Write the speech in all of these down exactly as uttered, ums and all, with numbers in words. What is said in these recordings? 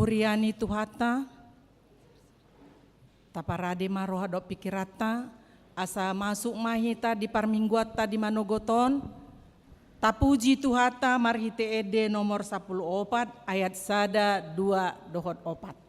Huria ni Tuhanta, taparade ma roha dohot pikiranta, asa masuk ma hita di parmingguanta di manogot on. Tapuji Tuhanta marhite ende nomor sampulu opat, ayat sada, dua dohot opat.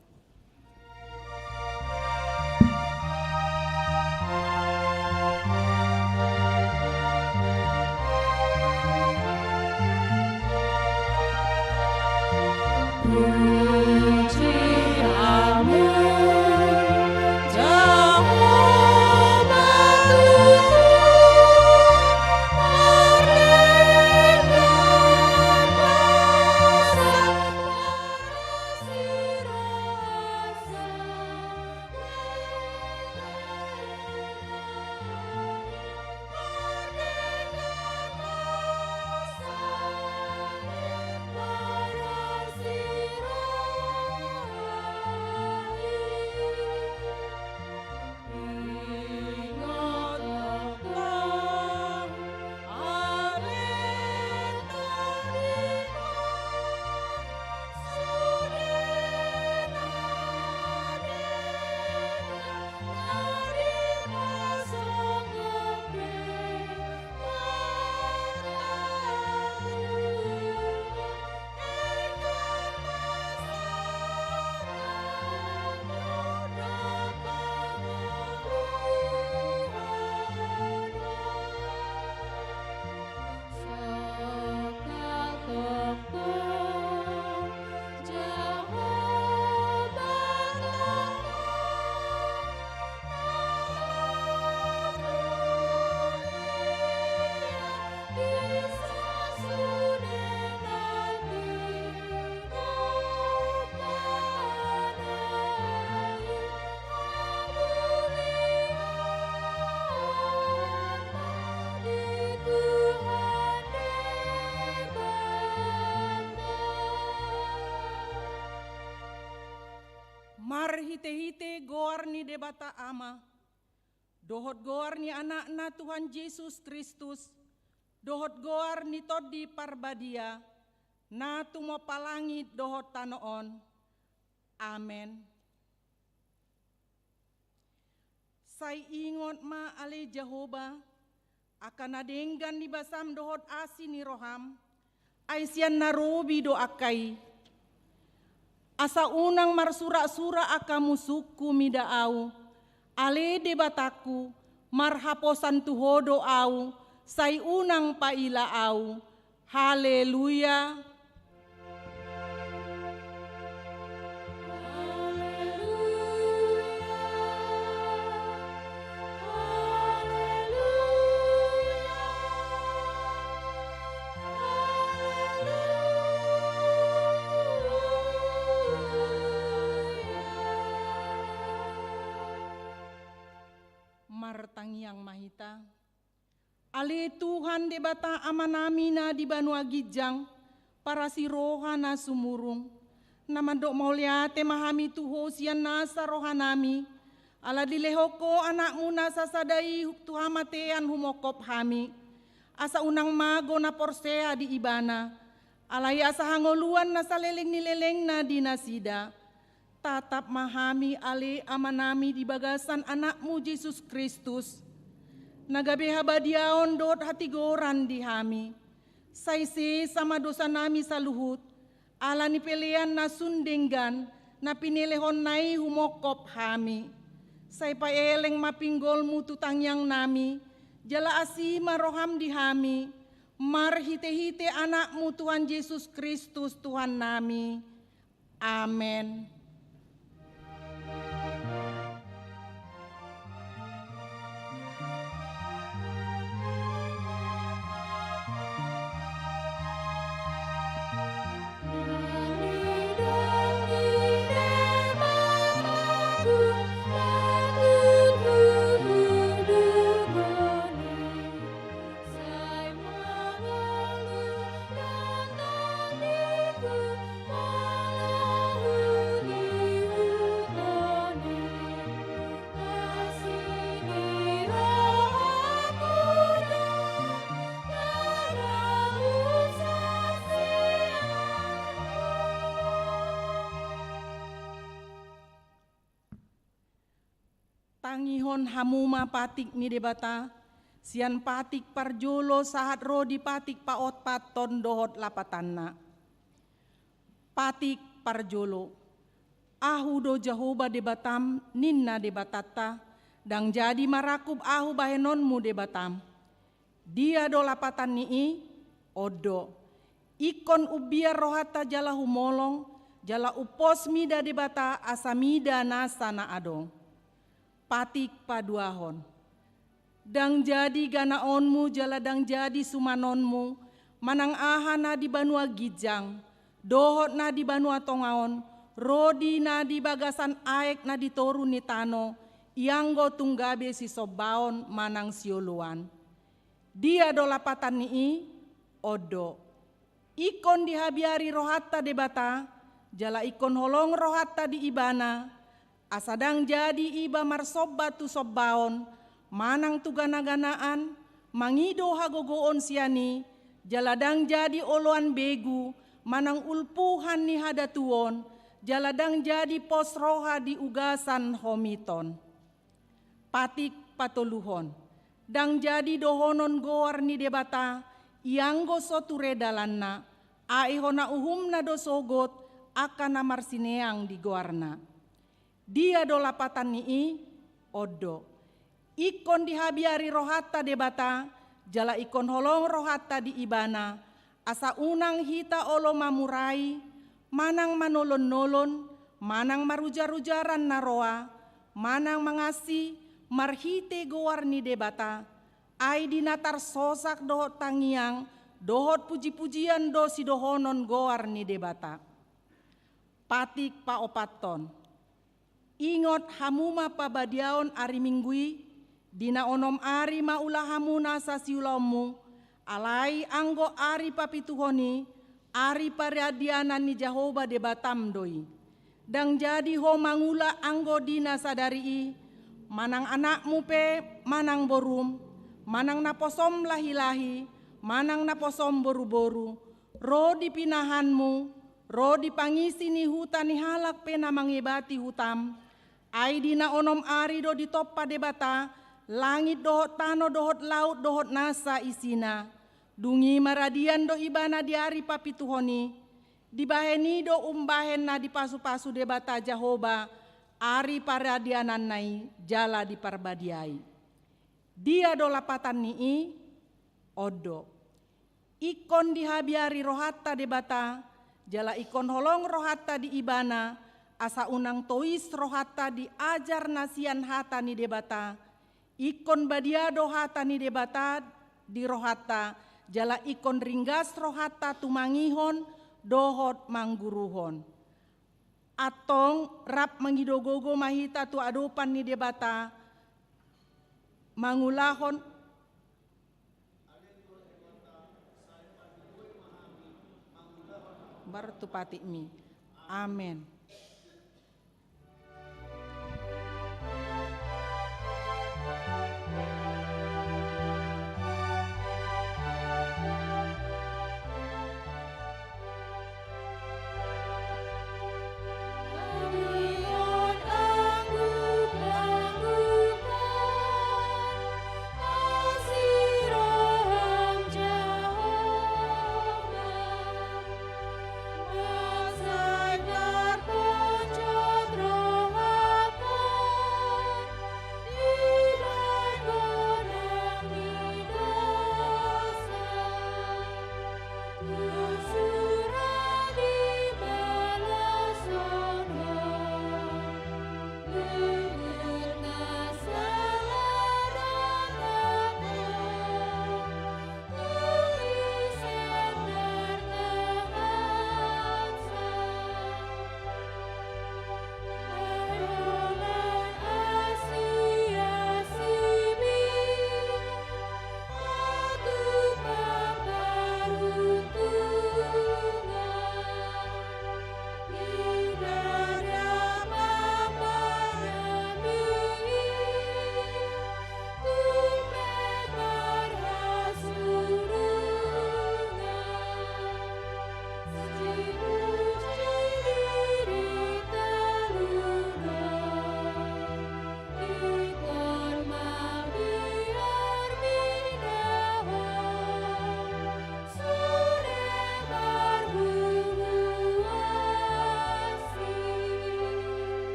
Marhitehite goar ni Debata Ama, dohot goar ni Anakna Tuhan Jesus Kristus, dohot goar ni Tondi Parbadia, na tumompa langit dohot tano on. Amen. Sai ingot ma ale Jahowa, angka na denggan ni basam dohot asi ni roham, ai sian na robi do angka i. Asa unang marsuraksurak angka musungku mida ahu, ale Debatangku, marhaposan tu Ho do ahu, sai unang paila ahu. Haleluya. Martangiang ma hita. Ale Tuhan Debata Amanami na di banua ginjang, parasi roha na sumurung, na mandok mauliate ma hami tu Ho sian nasa rohanami, ala dilehon Ho Anakmu na sasada i tu hamatean humongkop hami, asa unang mago na porsea di Ibana, alai asa hangoluan na saleleng ni lelengna di nasida. Tatap ma hami ale Amanami di bagasan Anakmu Jesus Kristus, na gabe habadiaon dohot hatigoran di hami. Sai sesa ma dosanami saluhut, ala ni pelean na sun denggan, na pinelehonNa i humongkop hami. Sai paeleng ma pinggolMu tu tangiangnami, jala asi ma rohaM di hami, marhitehite AnakMu Tuhan Jesus Kristus Tuhannami. Amen. Tangihon hamu ma patik ni Debata, sian patik parjolo sahat ro di patik paopathon dohot lapatanna. Patik parjolo. Ahu do Jahowa Debatam, ninna Debatanta, ndang jadi marangkup ahu bahenonmu Debatam. Dia do lapatan ni i? On do. Ingkon umbiar rohanta jala humolong, jala umpos mida Debata asa mida nasa na adong. Patik paduahon. Ndang jadi ganaonmu jala ndang jadi sumanonmu, manang aha na di banua ginjang, dohot na di banua tonga on, ro di na di bagasan aek na di toru ni tano, ianggo tung gabe sisombaon manang sioloan. Dia do lapatan ni i? On do. Ingkon dihabiari rohanta Debata, jala ingkon holong rohanta di Ibana, asa ndang jadi iba marsomba tu sombaon, manang tu ganaganaan, mangido hagogoon sian i, jala ndang jadi oloan begu, manang ulpuhan ni hadatuon, jala ndang jadi pos roha di ugasan homiton. Patik patoluhon. Ndang jadi dohonon goar ni Debata, ianggo so ture dalanna, ai hona uhumna do sogot, angka na marsineang di goarna. Dia do lapatan ni i? On do. Ingkon dihabiari rohanta Debata, jala ingkon holong rohanta di Ibana, asa unang hita olo mamurai, manang manolon-nolon, manang marujar-ujaran na roa, manang mangansi, marhite goar ni Debata, ai di na tarsosak dohot tangiang, dohot puji-pujian do sidohonon goar ni Debata. Patik paopathon. Ingot hamu ma pabadiaon ari Minggu i, di na onom ari ma ula hamu nasa siulaonmu, alai anggo ari papituhon i, ari paradianan ni Jahowa Debatam do i. Ndang jadi ho mangula anggo di na sadari i, manang anakmu pe, manang borum, manang naposom lahi-lahi, manang naposom boru-boru, ro di pinahanmu, ro di pangisi ni huta ni halak pe na mangebati hutam, ai di na onom ari do ditompa Debata langit dohot tano dohot laut dohot nasa isina. Dung i maradian do Ibana di ari papituhon i, dibahen i do umbahen na dipasu-pasu Debata Jahowa ari paradiananna i jala diparbadiai. Dia do lapatan ni i? On do. Ingkon dihabiari rohanta Debata, jala ingkon holong rohanta di Ibana, asa unang tois rohanta di ajar na sian hata ni Debata. Ingkon badia do hata ni Debata di rohanta, jala ingkon ringgas rohanta tumangihon dohot mangguruhon. Antong rap mangido gogo ma hita tu adopan ni Debata, mangulahon bar tu patikmi. Amen.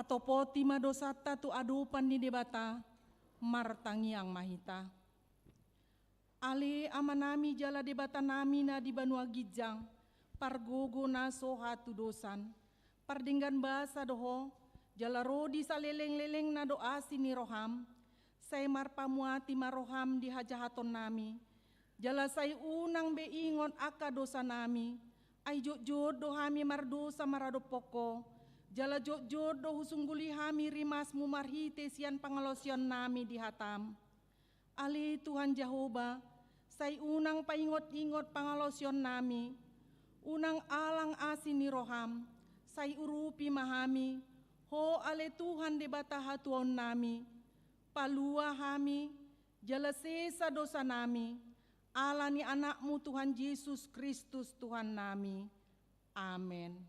Tatopoti ma dosanta tu adopan ni Debata, martangiang ma hita. Ale Amanami jala Debatanami na di banua ginjang, pargogo na so hatudosan, pardenggan basa do Ho, jala ro di salelenglelengna do asi ni roham, sai marpamuati ma roham di hajahatonnami, jala sai unang be ingot angka dosanami, ai jotjot do hami mardosa maradophon Ho, jala jotjot do husungguli hami rimasmu marhite sian pangalaosionnami di hatam. Ale Tuhan Jahowa, sai unang paingotingot pangalaosionnami, unang alang asi ni roham, sai urupi ma hami, Ho ale Tuhan Debata hatuaonnami, palua hami, jala sesa dosanami, ala ni Anakmu Tuhan Jesus Kristus Tuhannami. Amen.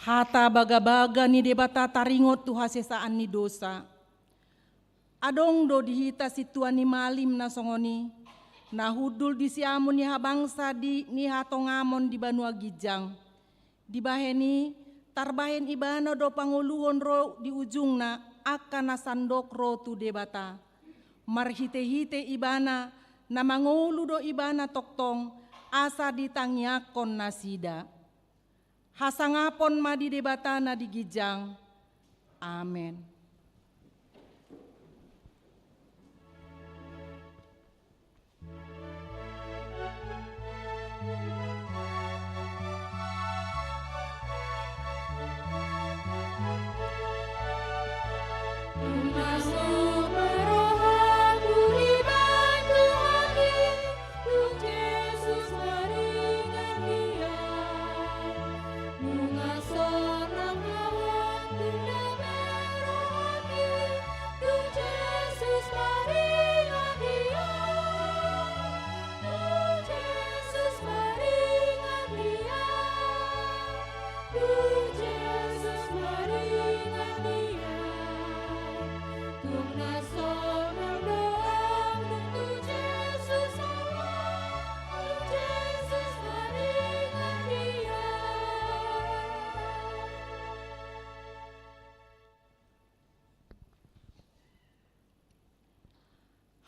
Hata bagabaga ni Debata taringot tu hasesaan ni dosa. Adong do di hita sintua ni malim na songon i, na hundul di siamun ni habangsa di ni hatongamon di banua ginjang. Dibahen i, tarbahen ibana do pangoluhon ro di ujungna angka na sandok ro tu Debata. Marhitehite ibana, na mangolu do ibana tongtong, asa ditangiangkon nasida. Hasangapon ma di Debata na di ginjang. Amen.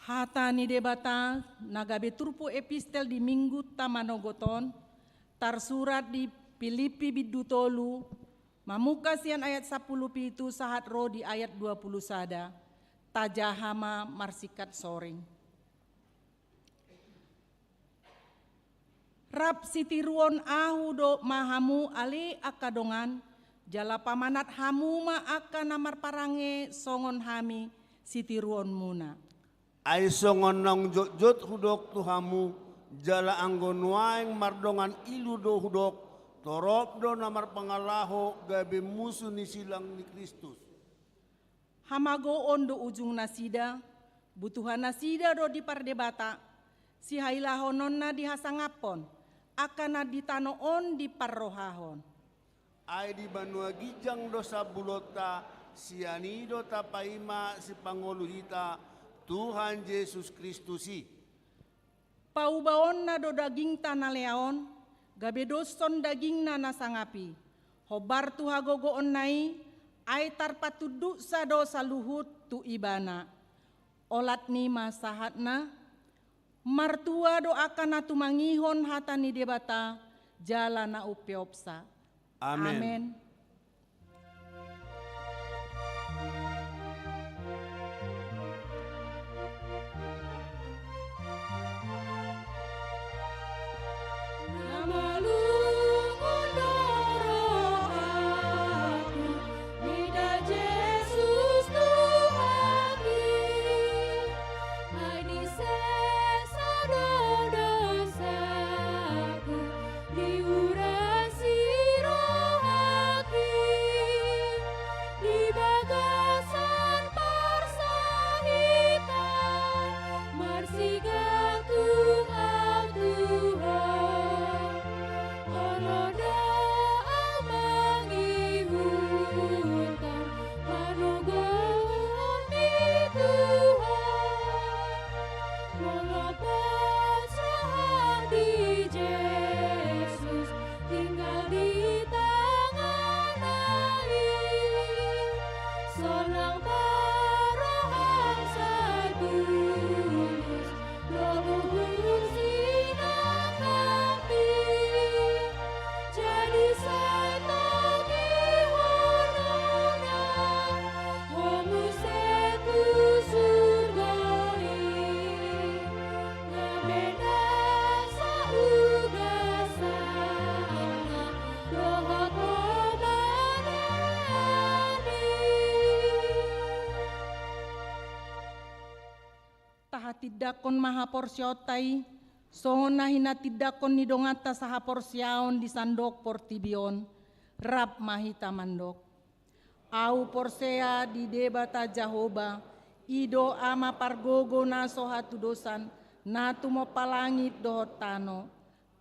Hata ni Debata na gabe turpuk epistel di Minggu ta manogot on, tarsurat di Pilippi bindu tolu, mamungka sian ayat sampulu pitu sahat ro di ayat dua pulu sada. Tajaha ma marsingkat soring. Rap sitiruon ahu do ma hamu ale angka dongan, jala pamanat hamu ma angka na marparange songon hami sitiruonmuna. Ai songon naung jotjot hudok tu hamu, jala anggo nuaeng mardongan ilu do hudok, torop do na marpangalaho gabe musu ni silang ni Kristus. Hamagoon do ujung nasida, butuha nasida do dipardebata, sihailahononna dihasangaphon, angka na di tano on diparrohahon. Ai di banua ginjang do sambulonta, sian i do tapaima sipangolu hita, Tuhan Jesus Kristus i. Paubaonna do dagingta na lea on, gabe doshon dagingna na sangap i. Hombar tu hagogoonna i, ai tarpatunduksa do saluhut tu ibana. Olat ni ma sahatna, martua do angka na tumangihon hata ni Debata, jala na umpeopsa. Amen. Amen. Diurasi rohaki di bagasan parsahitan, marsigantung au tu Ho. Olo da au mangihutang, manogot ni Tuhan. Molo pasrah di Jesus, tinggal di tangan-Na i. Sonang ma roham sai tulus, lobu husinangkap i. Jadi sai togihon Ho na, ho muse tu surgo i. Gabe na sauga sahatna, dohot ho manahan i. Tahatindangkon ma haporseaonta i, songon na hinatindangkon ni donganta sahaporseaon di sandok portibi on, rap ma hita mandok. Au porsea di Debata Jahowa, i do Ama pargogo na so hatudosan, na tumompa langit dohot tano.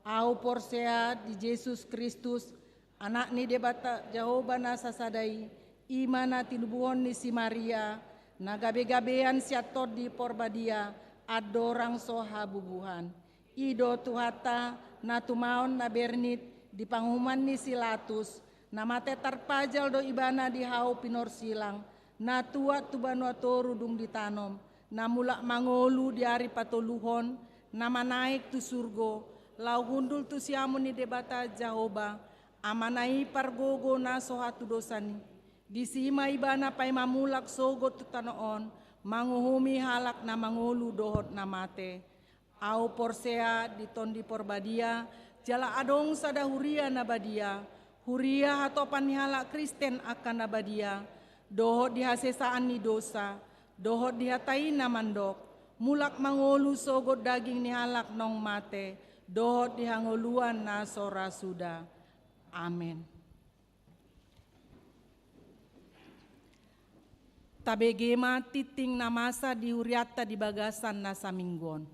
Au porsea di Jesus Kristus, Anak ni Debata Jahowa na sasada i, i ma na tinubuhon ni si Maria, na gabegabean sian Tondi Porbadia, andorang so habubuhan. I do Tuhanta, na tumaon na bernit di panguhuman ni si Latus, na mate tarpajal do Ibana di hau pinorsilang, na tuat tu banua toru dung ditanom, na mulak mangolu di ari patoluhon, na manaek tu surgo, laho hundul tu siamun ni Debata Jahowa, Amana i pargogo na so hatudosan i. Disi ma Ibana paima mulak sogot tu tano on, manguhumi halak na mangolu dohot na mate. Au porsea di Tondi Porbadia, jala adong sada huria na badia, huria hatopan ni halak Kristen angka na badia, dohot di hasesaan ni dosa, dohot di hata i na mandok, mulak mangolu sogot daging ni halak naung mate, dohot di hangoluan na so ra suda. Amen. Tabege ma tingting na masa di hurianta di bagasan na saminggu on.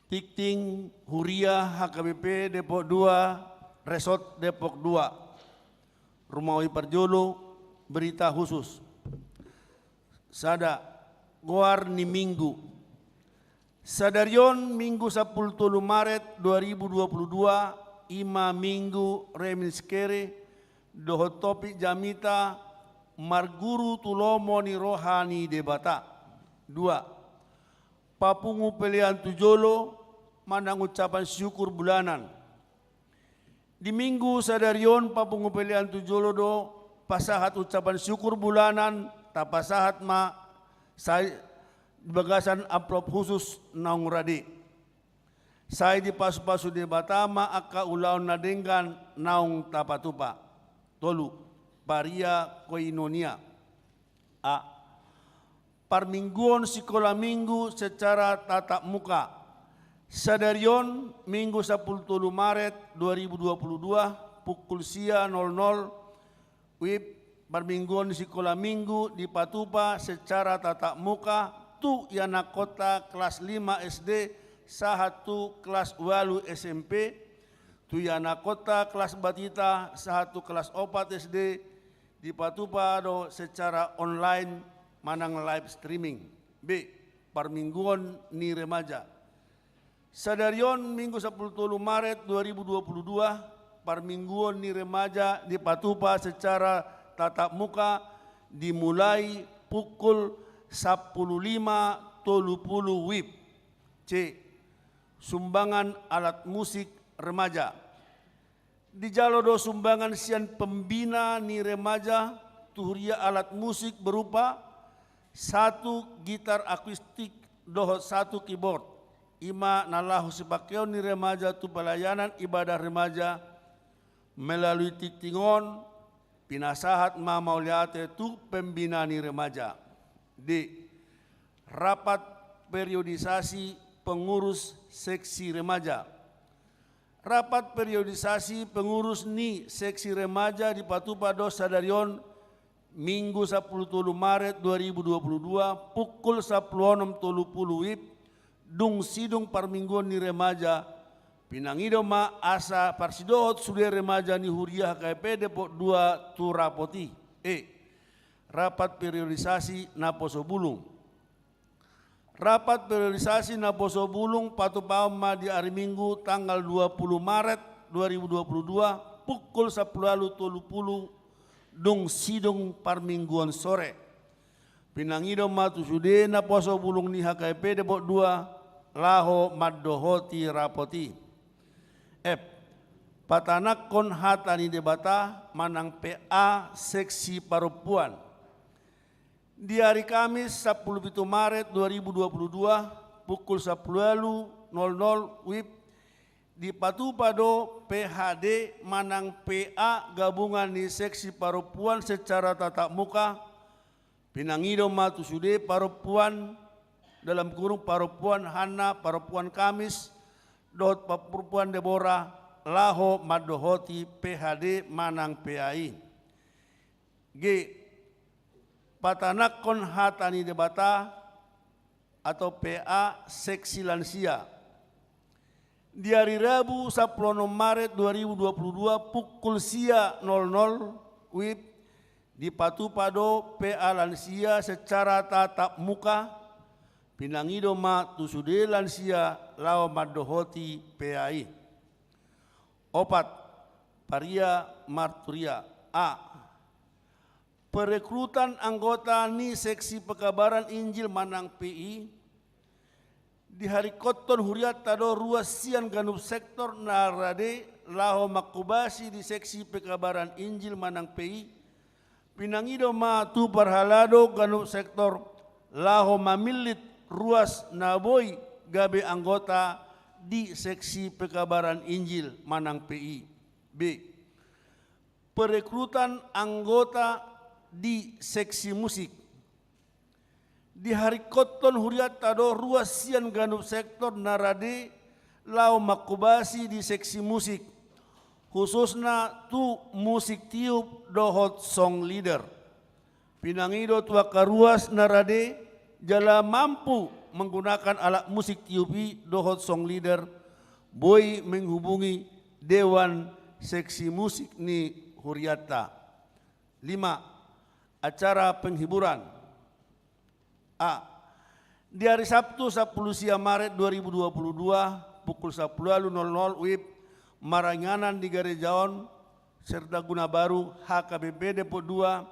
Tingting huria H K B P Depok dua, Resort Depok dua. Rumawi parjolo, berita khusus. Sada, goar ni minggu. Sadari on Minggu sampulu tolu Maret dua ribu dua puluh dua, i ma Minggu Reminiscere, dohot topik jamita, marguru tu lomo ni roha ni Debata. Dua, papungu pelean tu jolo, manang ucapan syukur bulanan. Di Minggu sadari on papungu pelean tu jolo do, pasahat ucapan syukur bulanan, tapasahat ma sai di bagasan amplop khusus naung rade. Sai dipasupasu Debata ma angka ulaon na denggan naung tapatupa. Tolu, paria koinonia. A. Parmingguon sikola minggu secara tatap muka. Sadari on, Minggu sampulu tolu Maret dua ribu dua puluh dua, pukul sia nol nol, wib, parmingguon sikola minggu dipatupa secara tatap muka tu ianakhonta kelas lima S D sahat tu kelas ualu S M P, Tu ianakhonta kelas batita sahat tu kelas opat S D dipatupa do secara online manang live streaming. B. Parmingguon ni remaja. Sadari on Minggu sampulu tolu Maret dua ribu dua puluh dua, parmingguon ni remaja dipatupa secara tatap muka dimulai pukul sampulu lima tolu puluh W I B. C. Sumbangan alat musik remaja. Dijalo do sumbangan sian pembina ni remaja tu huria alat musik berupa satu gitar akustik dohot satu keyboard. I ma na laho sipangkeon ni remaja tu pelayanan ibadah remaja. Melalui tingting on, pinasahat ma mauliate tu pembina ni remaja. D. Rapat periodisasi pengurus seksi remaja. Rapat periodisasi pengurus ni seksi remaja dipatupa do sadari on Minggu sampulu tolu Maret dua ribu dua puluh dua pukul sampulu onom tolu puluh W I B, dung sidung parmingguon ni remaja. Pinangido ma asa parsidohot sude remaja ni huria H K P Depok dua tu rapot i. E. Rapat periodisasi naposo bulung. Rapat periodisasi naposo bulung patupaon ma di ari Minggu tanggal dua puluh Maret dua ribu dua puluh dua pukul sampulu ualu tolu puluh dung sidung parmingguon sore. Pinangido ma tu sude naposo bulung ni H K P Depok dua laho mandohoti rapot i. F. Patanakhon hata ni Debata manang P A seksi parompuan. Di ari Kamis sampulu pitu Maret dua ribu dua puluh dua pukul sampulu ualu nol nol W I B, dipatupa do P H D manang P A gabungan ni seksi parompuan secara tatap muka. Pinangido ma tu sude parompuan, dalam kurung parompuan Hanna, parompuan Kamis, dohot parompuan Debora, laho mandohoti P H D manang P A i. G. Patanakhon hata ni Debata atau P A seksi lansia. Di ari Rabu sampulu onom Maret dua ribu dua puluh dua pukul sia nol nol W I B, dipatupa do P A lansia secara tatap muka. Pinangido ma tu sude lansia laho mandohoti P A i. Opat. Paria marturia. A. Perekrutan anggota ni seksi pekabaran Injil manang P I. Diharingkothon hurianta do ruas sian ganup sektor na rade laho manghobasi di seksi pekabaran Injil manang P I. Pinangido ma tu parhalado ganup sektor laho mamillit ruas na boi gabe anggota di seksi pekabaran Injil manang P I. B. Perekrutan anggota di seksi musik. Diharingkothon hurianta do ruas sian ganup sektor na rade laho manghobasi di seksi musik, khususna tu musik tiup dohot song leader. Pinangido tu angka ruas na rade jala mampu menggunakan alat musik tiup i dohot song leader, boi menghubungi dewan seksi musik ni hurianta. Lima. Acara penghiburan. A. Di ari Sabtu sampulu sia Maret dua ribu dua puluh dua pukul sampulu ualu nol nol W I B, maringanan di gareja on Sertaguna Baru H K B P Depok dua,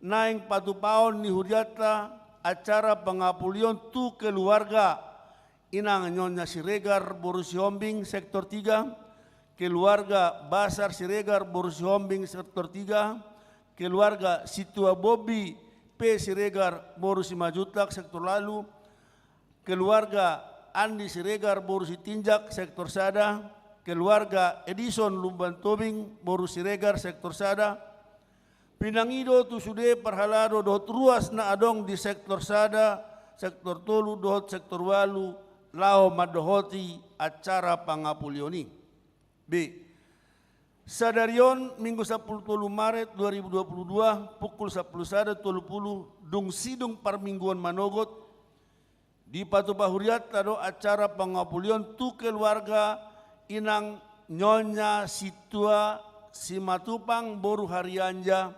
naeng patupaon ni hurianta acara pangapulion tu keluarga Inang Nyonya Siregar boru Sihombing sektor tiga, keluarga Basar Siregar boru Sihombing sektor tiga, keluarga Situa Bobi P Siregar boru Simanjuntak sektor ualu, keluarga Andi Siregar boru Sitinjak sektor sada, keluarga Edison Lumban Tobing boru Siregar sektor sada. Pinangido tu sude parhalado dohot ruas na adong di sektor sada, sektor tolu dohot sektor ualu laho mandohoti acara pangapulion i. B. Sadari on Minggu sampulu tolu Maret dua ribu dua puluh dua pukul sampulu sada tolu puluh dung sidung parmingguon manogot, dipatupa hurianta do acara pangapulion tu keluarga Inang Nyonya Sintua Simatupang boru Harianja,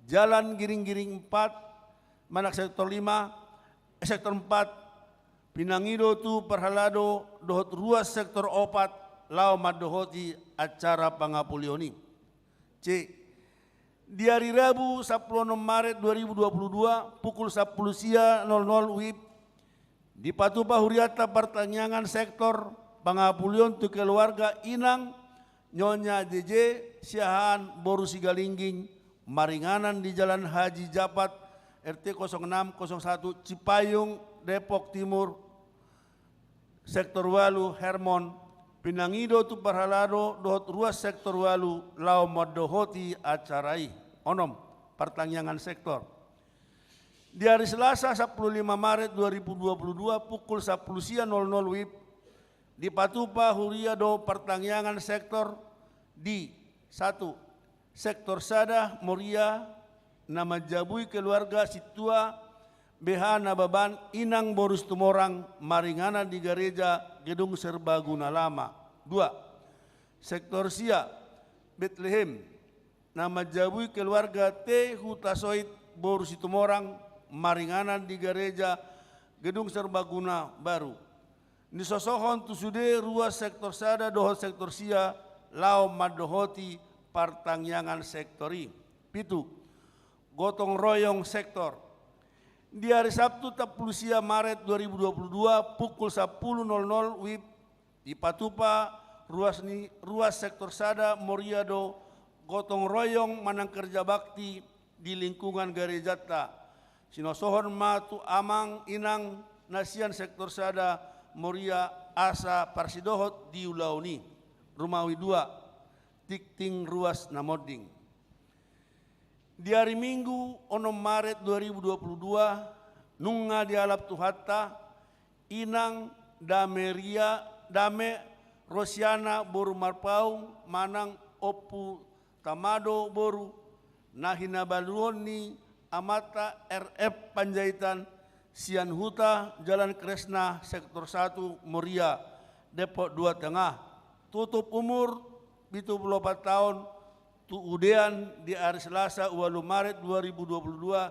Jalan Giring-giring empat, manang sektor lima, eh, sektor empat, pinangido tu parhalado dohot ruas sektor opat laho mandohoti acara pangapulion i. C. Di ari Rabu sampulu onom Maret dua ribu dua puluh dua pukul sampulu sia nol nol wib, dipatupa hurianta partangiangan sektor pangapulion tu keluarga inang Nyonya J J Siahaan boru Sigalingging, maringanan di Jalan Haji Japat, R T kosong enam kosong satu Cipayung, Depok Timur, sektor ualu Hermon, pinangido tu parhalado dohot ruas sektor ualu laho mandohoti acara i. Onom, partangiangan sektor. Di ari Selasa sampulu lima Maret dua ribu dua puluh dua pukul sampulu sia nol nol wib, dipatupa huria do partangiangan sektor di: satu, sektor sada Moria, na manjabui keluarga Sintua B H Nababan inang boru Situmorang, maringanan di gareja Gedung Serbaguna Lama. Dua, sektor sia Betlehem, na manjabui keluarga T Hutasoit boru Situmorang, maringanan di gareja Gedung Serbaguna Baru. Nisosohon tu sude ruas sektor sada dohot sektor sia laho mandohoti partangiangan sektor i. Pitu, gotong royong sektor. Di ari Sabtu sampulu sia Maret dua ribu dua puluh dua pukul sampulu nol nol wib, dipatupa ruas ni, ruas sektor sada Moria do gotong royong manang kerja bakti di lingkungan garejanta. Sinosohon ma tu amang inang na sian sektor sada Moria asa parsidohot di ulaon i. Rumawi dua, tingting ruas na monding. Di ari Minggu onom Maret dua ribu dua puluh dua, nunga dialap Tuhanta, inang Dameria, Dame Rosiana boru Marpaung manang Ompu Tamado boru, na hinabaluhon ni amanta R F Panjaitan, sian huta Jalan Kresna, sektor satu Moria, Depok Dua Tengah. Tutup umur pitu pulu opat taon, tu udean di ari Selasa ualu Maret dua ribu dua puluh dua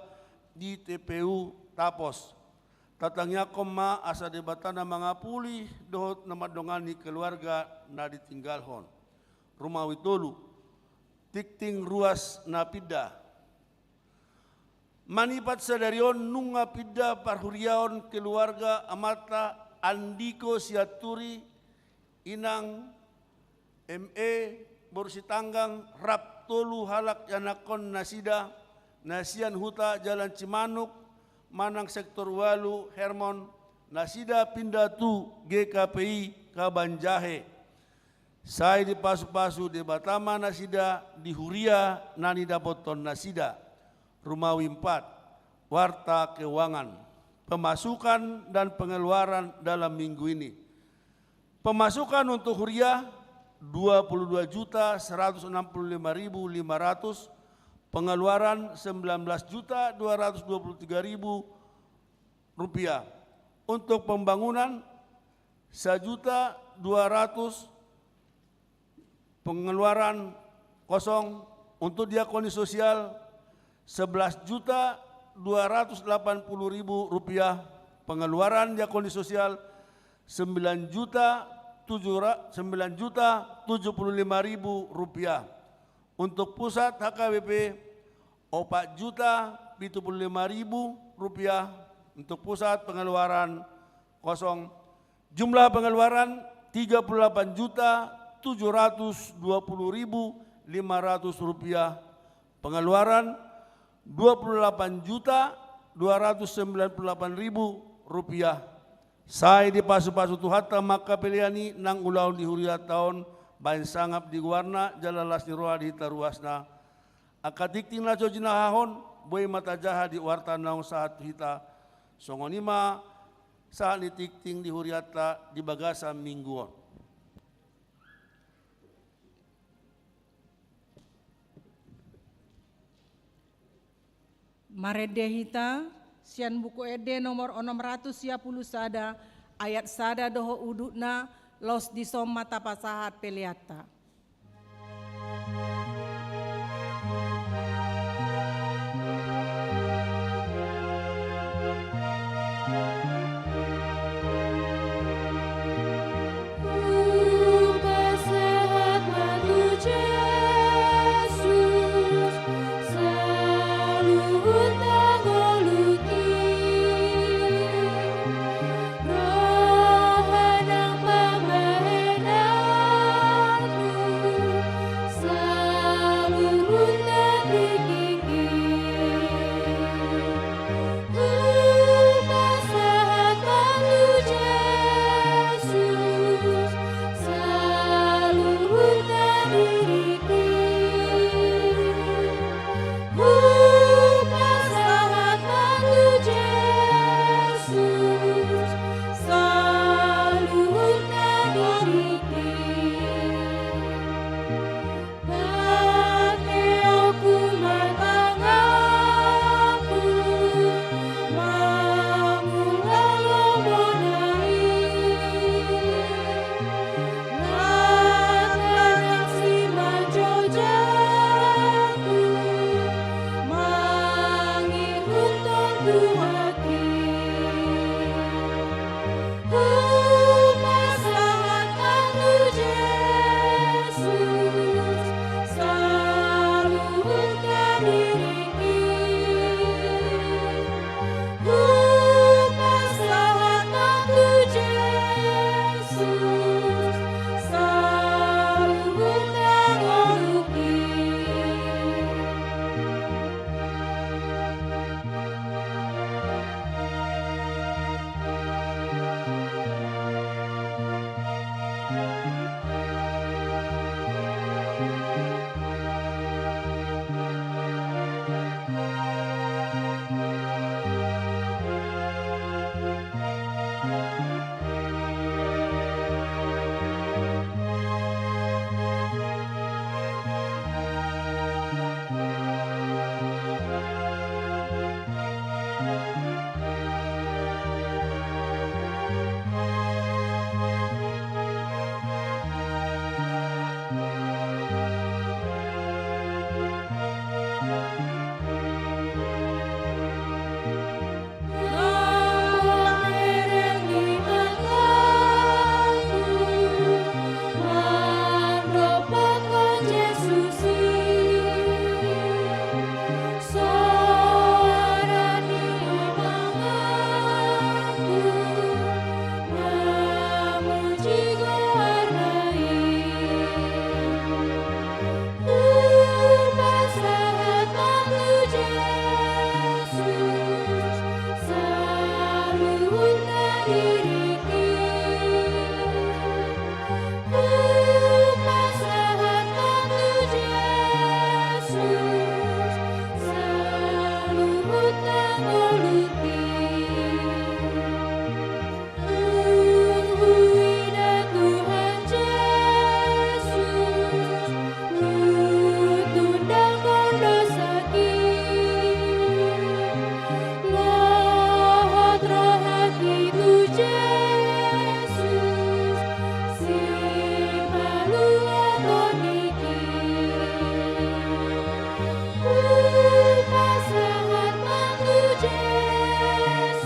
di T P U Tapos. Tatangiangkon ma asa Debata na mangapuli dohot na mandongani keluarga na ditinggalhon. Rumawi tolu, tingting ruas na pinda. Manipat sadari on nunga pinda parhuriaon keluarga amanta Andiko Sianturi, inang M E boru Sitanggang, rap tolu halak ianakhon nasida, na sian huta Jalan Cimanuk manang sektor ualu Hermon, nasida pinda tu G K P I Kabanjahe. Sai dipasupasu Debata ma nasida di huria na nidapothon nasida. Rumawi empat, warta keuangan, pemasukan dan pengeluaran dalam minggu ini. Pemasukan untuk huria, dua puluh dua juta seratus enam puluh lima ribu lima ratus, pengeluaran, sembilan belas juta dua ratus dua puluh tiga ribu rupiah. Untuk pembangunan, sejuta dua ratus, pengeluaran kosong. Untuk diakoni sosial, sebelas juta dua ratus delapan puluh ribu rupiah, pengeluaran diakoni sosial, sembilan juta tujuh ra-, sembilan juta tujuh puluh lima ribu rupiah. Untuk pusat H K B P, opat juta pitu puluh lima ribu rupiah untuk pusat pengeluaran kosong. Jumlah pengeluaran, tiga puluh delapan juta tujuh ratus dua puluh ribu lima ratus rupiah. Pengeluaran, dua puluh delapan juta dua ratus sembilan puluh delapan ribu rupiah. Sai dipasupasu Tuhanta ma angka pelean i nang ulaon di hurianta on, baen sangap di goarna jala las ni roha di hita ruasna. Angka tingting na so jinahahon, boi ma tajaha di warta naung sahat tu hita. Songon i ma sahat ni tingting di hurianta di bagasan minggu on. Marende hita sian Buku Ende nomor onom ratus sia pulu sada, ayat sada dohot udutna, Laos dison ma tapasahat peleanta. Hupasahat ma tu Jesus saluhut na ngolungki. Roha nang pambahenanku saluhutna tingkingki. Hupasahat ma tu Jesus saluhutna diringki. Hupasahat ma tu Jesus saluhutna diringki. Pakeonku ma tanganku mangula lomona i. Nang simanjujungku mangihuthon Tuhanki. Hupasahat ma tu Jesus saluhutna diringki. Hupasahat ma tu Jesus saluhutna ngolungki. Nang pamereng ni tanganku mandompakkon Jesus i. Soara ni tanganku mamuji goarna i. Hupasahat ma tu Jesus saluhutna diringki. Hupasahat ma tu Jesus saluhutna ngolungki. Tung huida Tuhan Jesus, hutundangkon dosangki. Lohot rohangki tu Jesus, sipaluaton niki. Hupasahat ma tu Jesus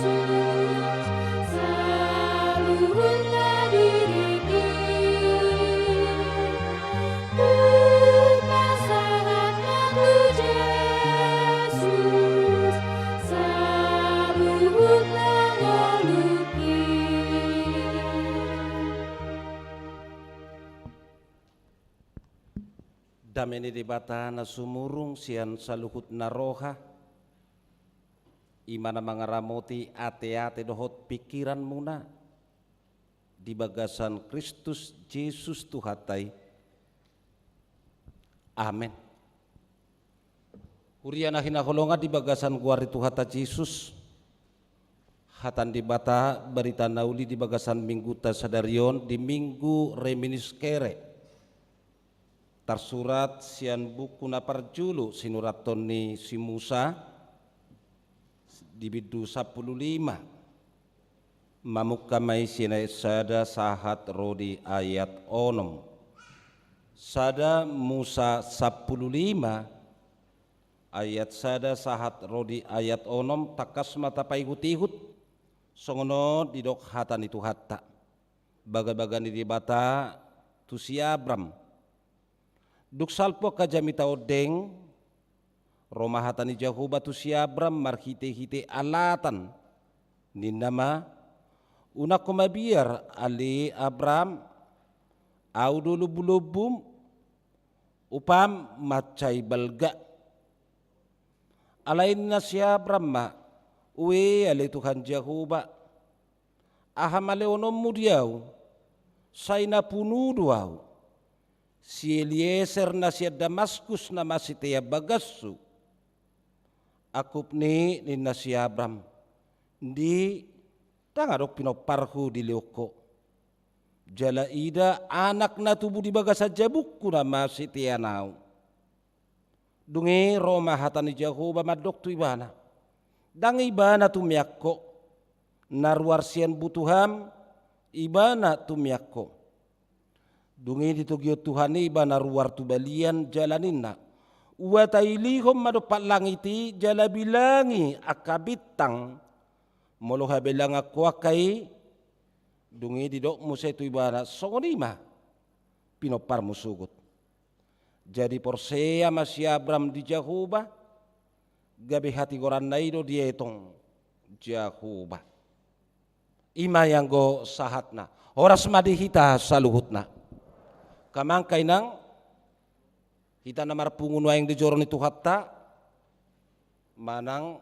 saluhutna diringki. Hupasahat ma tu Jesus saluhutna ngolungki. Dame ni Debata na sumurung sian saluhutna roha, i ma na mangaramoti ateate dohot pingkiranmuna di bagasan Kristus Jesus Tuhanta i. Amen. Huria na hinaholongan di bagasan goar ni Tuhanta Jesus, hata ni Debata, barita na uli di bagasan minggunta sadari on, di Minggu Reminiscere, tarsurat sian buku na parjolo sinurathon ni si Musa, di bindu sampulu lima. Mamungka ma i sian ayat sada sahat ro di ayat onom. Sada Musa sampulu lima, ayat sada sahat ro di ayat onom, tangkas ma tapaihut-ihut, songon on didok hata ni Tuhanta. Bagabaga ni Debata tu si Abram. Dung salpu angka jamita ondeng, ro ma hata ni Jahowa tu si Abram marhite-hite alatan. Ninna ma, unang ho mabiar ale Abram, ahu do lombu-lombum, upam mansai balga. Alai ninna si Abram ma, ue ale Tuhan Jahowa, aha ma lehononmu di ahu, sai na punu do ahu. Si Elieser na sian Damaskus na masitean bagashu. Angkup ni ninna si Abram, ndi ndang adong pinomparhu dilehon ho. Jala ida anak na tubu di bagasan jabungku na masitean ahu. Dung i ro ma hata ni Jahowa mandok tu ibana. Ndang ibana tumean ho. Na ruar sian butuham, ibana tumean ho. Dung i ditogihon Tuhan i ibana ruar tu balian jala ninna. Ua tailihon ma dompak langit i jala bilangi angka bintang. Molo habilangan ho angka i. Dung i didok muse tu ibana songon i ma pinomparmu sogot. Jadi porsea ma si Abram di Jahowa, gabe hatigoranna i do dietong Jahowa. I ma i anggo sahatna. Horas ma di hita saluhutna. Amang, inang, hita na marpungu nuaeng di joro ni Tuhanta, manang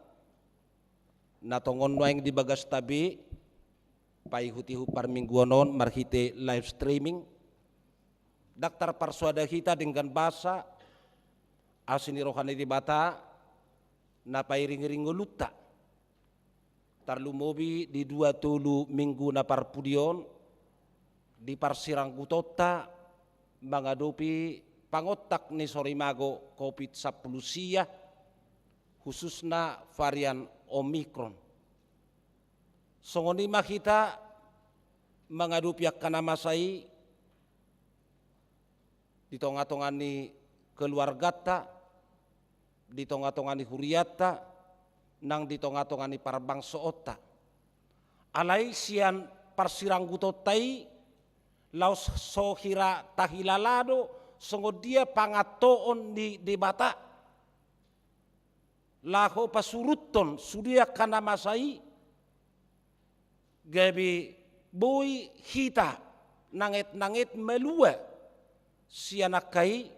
na tongon nuaeng di bagasta be, paihut-ihut parmingguon on marhite live streaming. Ndang tarparsoada hita denggan basa, asi ni roha ni Debata, na pairing-iring ngolunta. Tarlumobi di dua tolu minggu na parpudi on, di parsiranggutonta mangadopi pangontak ni sorimago covid sampulu sia, khususna varian Omikron. Songon i ma hita mangadopi angka na masa i di tonga-tonga ni keluarganta, di tonga-tonga ni hurianta, nang di tonga-tonga ni parbangsoonta. Alai sian parsiranggutonta i, laos so hira tahilala do songon dia pangantoon ni Debata. Laho pasuruthon sude angka na masa i, gabe boi hita nanget-nanget malua sian angka i,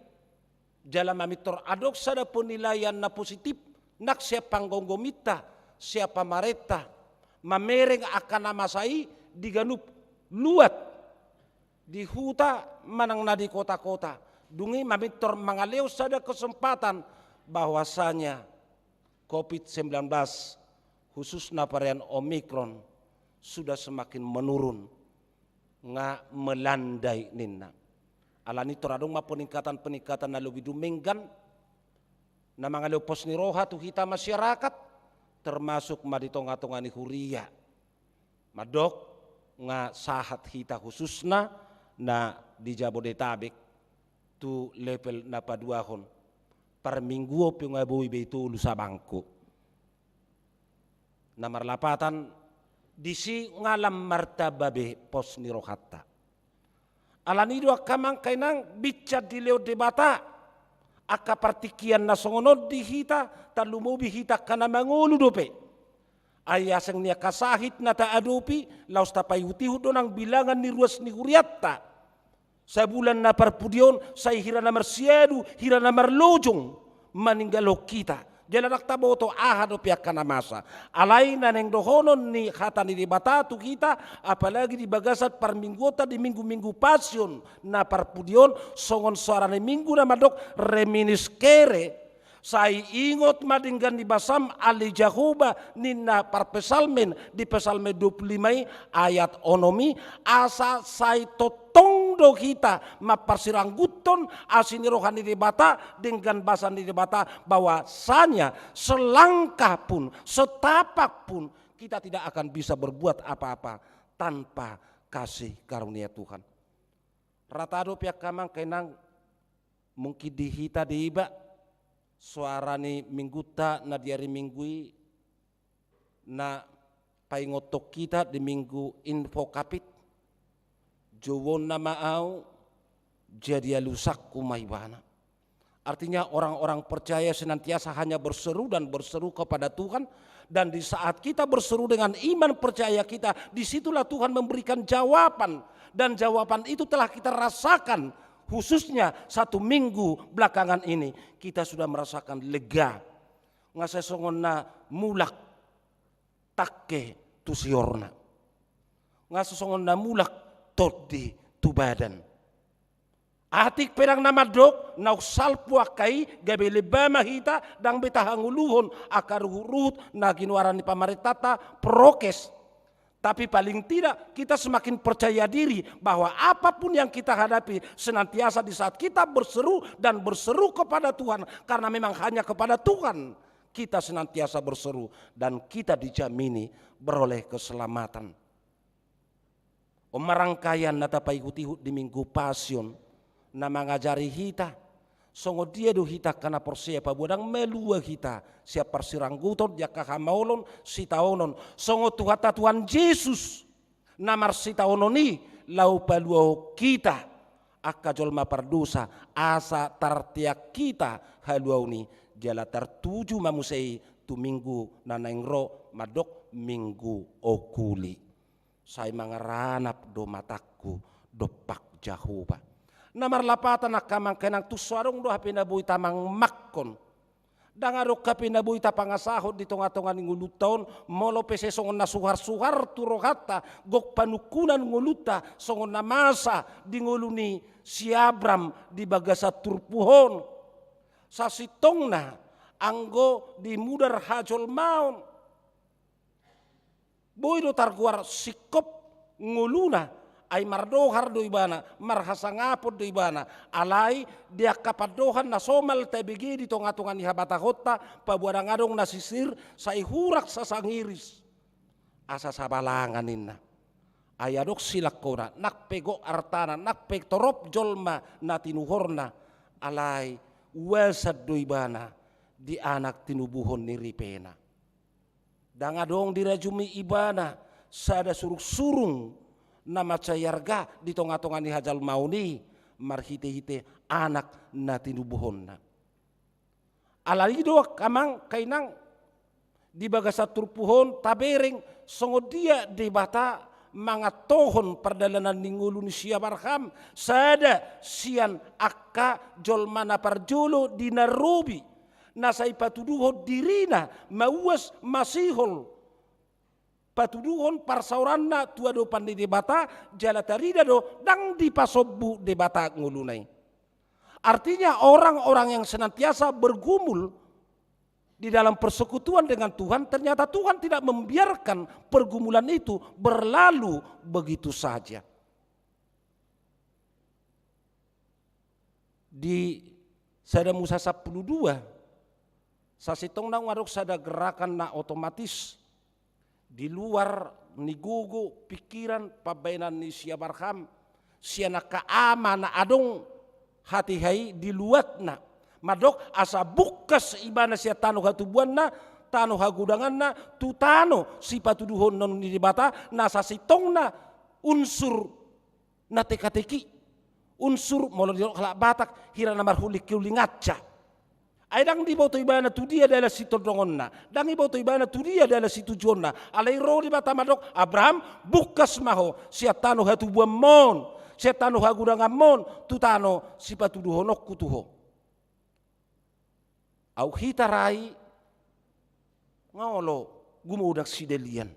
jala mamintor adong sada penilaian na positif, nang sian panggomgominta, sian pamarenta, mamereng angka na masa i di ganup luat, di huta manang na di kota-kota. Dung i mamintor mangalehon sada kesempatan bahwasanya covid sembilan belas, khususna varian Omikron, sudah semakin menurun, nga melandai ninna. Alani tor adong ma peningkatan-peningkatan na lobi dumenggan, na mangalehon pos ni roha tu hita masyarakat, termasuk ma di tonga-tonga ni huria. Mandok nga sahat hita khususna na di Jabodetabek tu level na paduahon. Parmingguon pe nga boi be tolu sabangko. Na marlapatan disi nga lam martamba be pos ni rohanta. Alani do angka amang inang, binsan dilehon Debata angka partingkian na songon on di hita, tarlumobi hita angka na mangolu dope. Ai asing ni angka sahit na taadopi, laos tapaihut-ihut do nang bilangan ni ruas ni hurianta. Sabulan na parpudi on, sai hira na marsiadu, hira na marlojong, maninggalhon hita. Jala ndang taboto aha dope angka na masa. Alai na naeng dohonon ni hata ni Debata tu hita, apalagi di bagasan parmingguonta di minggu-minggu Pasion na parpudi on, songon soara ni Minggu na mandok reminiscere, sai ingot ma denggan ni basam ale Jahowa, ninna parpsalmen di Psalmen dua puluh lima i ayat onom i, asa sai tongtong do hita mamparsiranggutton asi ni roha ni Debata, denggan basa ni Debata, bahwasanya selangkah pun, setapak pun, kita tidak akan bisa berbuat apa-apa. tanpa kasih karunia Tuhan. Rata dope angka amang inang, mungkin di hita deba, soara ni minggunta na di ari Minggu i, na paingothon hita di Minggu Invocavit, jouonna ma ahu, jadi alusangku ma ibana. Artinya orang-orang percaya senantiasa hanya berseru dan berseru kepada Tuhan. Dan di saat kita berseru dengan iman percaya kita, disitulah Tuhan memberikan jawaban. Dan jawaban itu telah kita rasakan, khususnya satu minggu belakangan ini. Kita sudah merasakan lega. Nga sai songon na mulak tangke tu siorna. Nga sai songon na mulak tondi tu badan. Atik pe ndang na mandok, naung salpu angka i, gabe lemba ma hita, ndang be tahangoluhon angka ruhut-ruhut na ginoaran ni pamarentanta, prokes. Tapi paling tidak kita semakin percaya diri bahwa apapun yang kita hadapi, senantiasa di saat kita berseru dan berseru kepada Tuhan, karena memang hanya kepada Tuhan kita senantiasa berseru dan kita dijamini beroleh keselamatan. On ma rangkaian na tapaihut-ihut di Minggu Pasion, na mangajari hita, songon dia do hita angka na porsea paboa ndang malua hita sian parsirangguton di angka hamaolon sitaonon, songon Tuhanta Tuhan Jesus, na marsitaonon i laho paluahon hita angka jolma pardosa, asa tarteang hita haluaon i, jala tartuju ma muse i tu Minggu na naeng ro, mandok Minggu Okuli. Sai mangaranap do matangku dompak Jahowa. Na marlapatan angka amang inang, tung so adong do hape na boi tamangmangkon. Ndang adong hape na boi tapangasahon di tonga-tonga ni ngolunta on, molo pe sai songon na suhar-suhar tu rohanta, gok panungkunan ngolunta, songon na masa di ngolu ni si Abram di bagasan turpuk on. Sasintongna anggo di mudar hajolmaon, boi do targoar singkop ngoluna, ai mardohar do ibana, marhasangapon do ibana, alai di angka pandohan na somal tabege di tonga-tonga ni habatahonta, paboa ndang adong na sisir, sai hurang sasangiris. Asa sabalangan ninna. Ai adong silangkona, nang pe gok artana, nang pe torop jolma na tinuhorna, alai uasan do ibana di anak tinubuhon ni ripena. Ndang adong dirajumi ibana sada surung-surung na mansai arga di tonga-tonga ni hajolmaon i marhite-hite anak na tinubuhonna. Alai i do angka amang inang, di bagasan turpuk on tabereng songon dia Debata mangantohon pardalanan ni ngolu ni si Abraham, sada sian angka jolma na parjolo di na robi, na sai patuduhon dirina mauas masihol, patuduhon parsaoranna tu adopan ni Debata, jala tarida do ndang dipasombu Debata ngoluna i. Artinya orang-orang yang senantiasa bergumul di dalam persekutuan dengan Tuhan, ternyata Tuhan tidak membiarkan pergumulan itu berlalu begitu saja. Di Sada Musa sampulu dua, sasintongna nunga adong sada gerakan na otomatis di luar ni gogo, pikiran, pambaenan ni si Abraham, sian angka ama na adong hatiha i di luatna. Mandok asa bungkas ibana sian tano hatubuanna, tano hagodanganna, tu tano sipatuduhonon ni Debata, na sasintongna unsur na teka-teki, unsur molo didok halak Batak, hira na marhuling-huling anca. Ai ndang diboto ibana tu dia dalan sitondongonna, ndang diboto ibana tu dia dalan situjuonna. Alai ro Debata mandok, Abraham, bungkas ma ho sian tano hatubuanmon, sian tano hagodanganmon, tu tano sipatuduhononku tu ho. Aut hita ra i nga olo gumodang sidalian.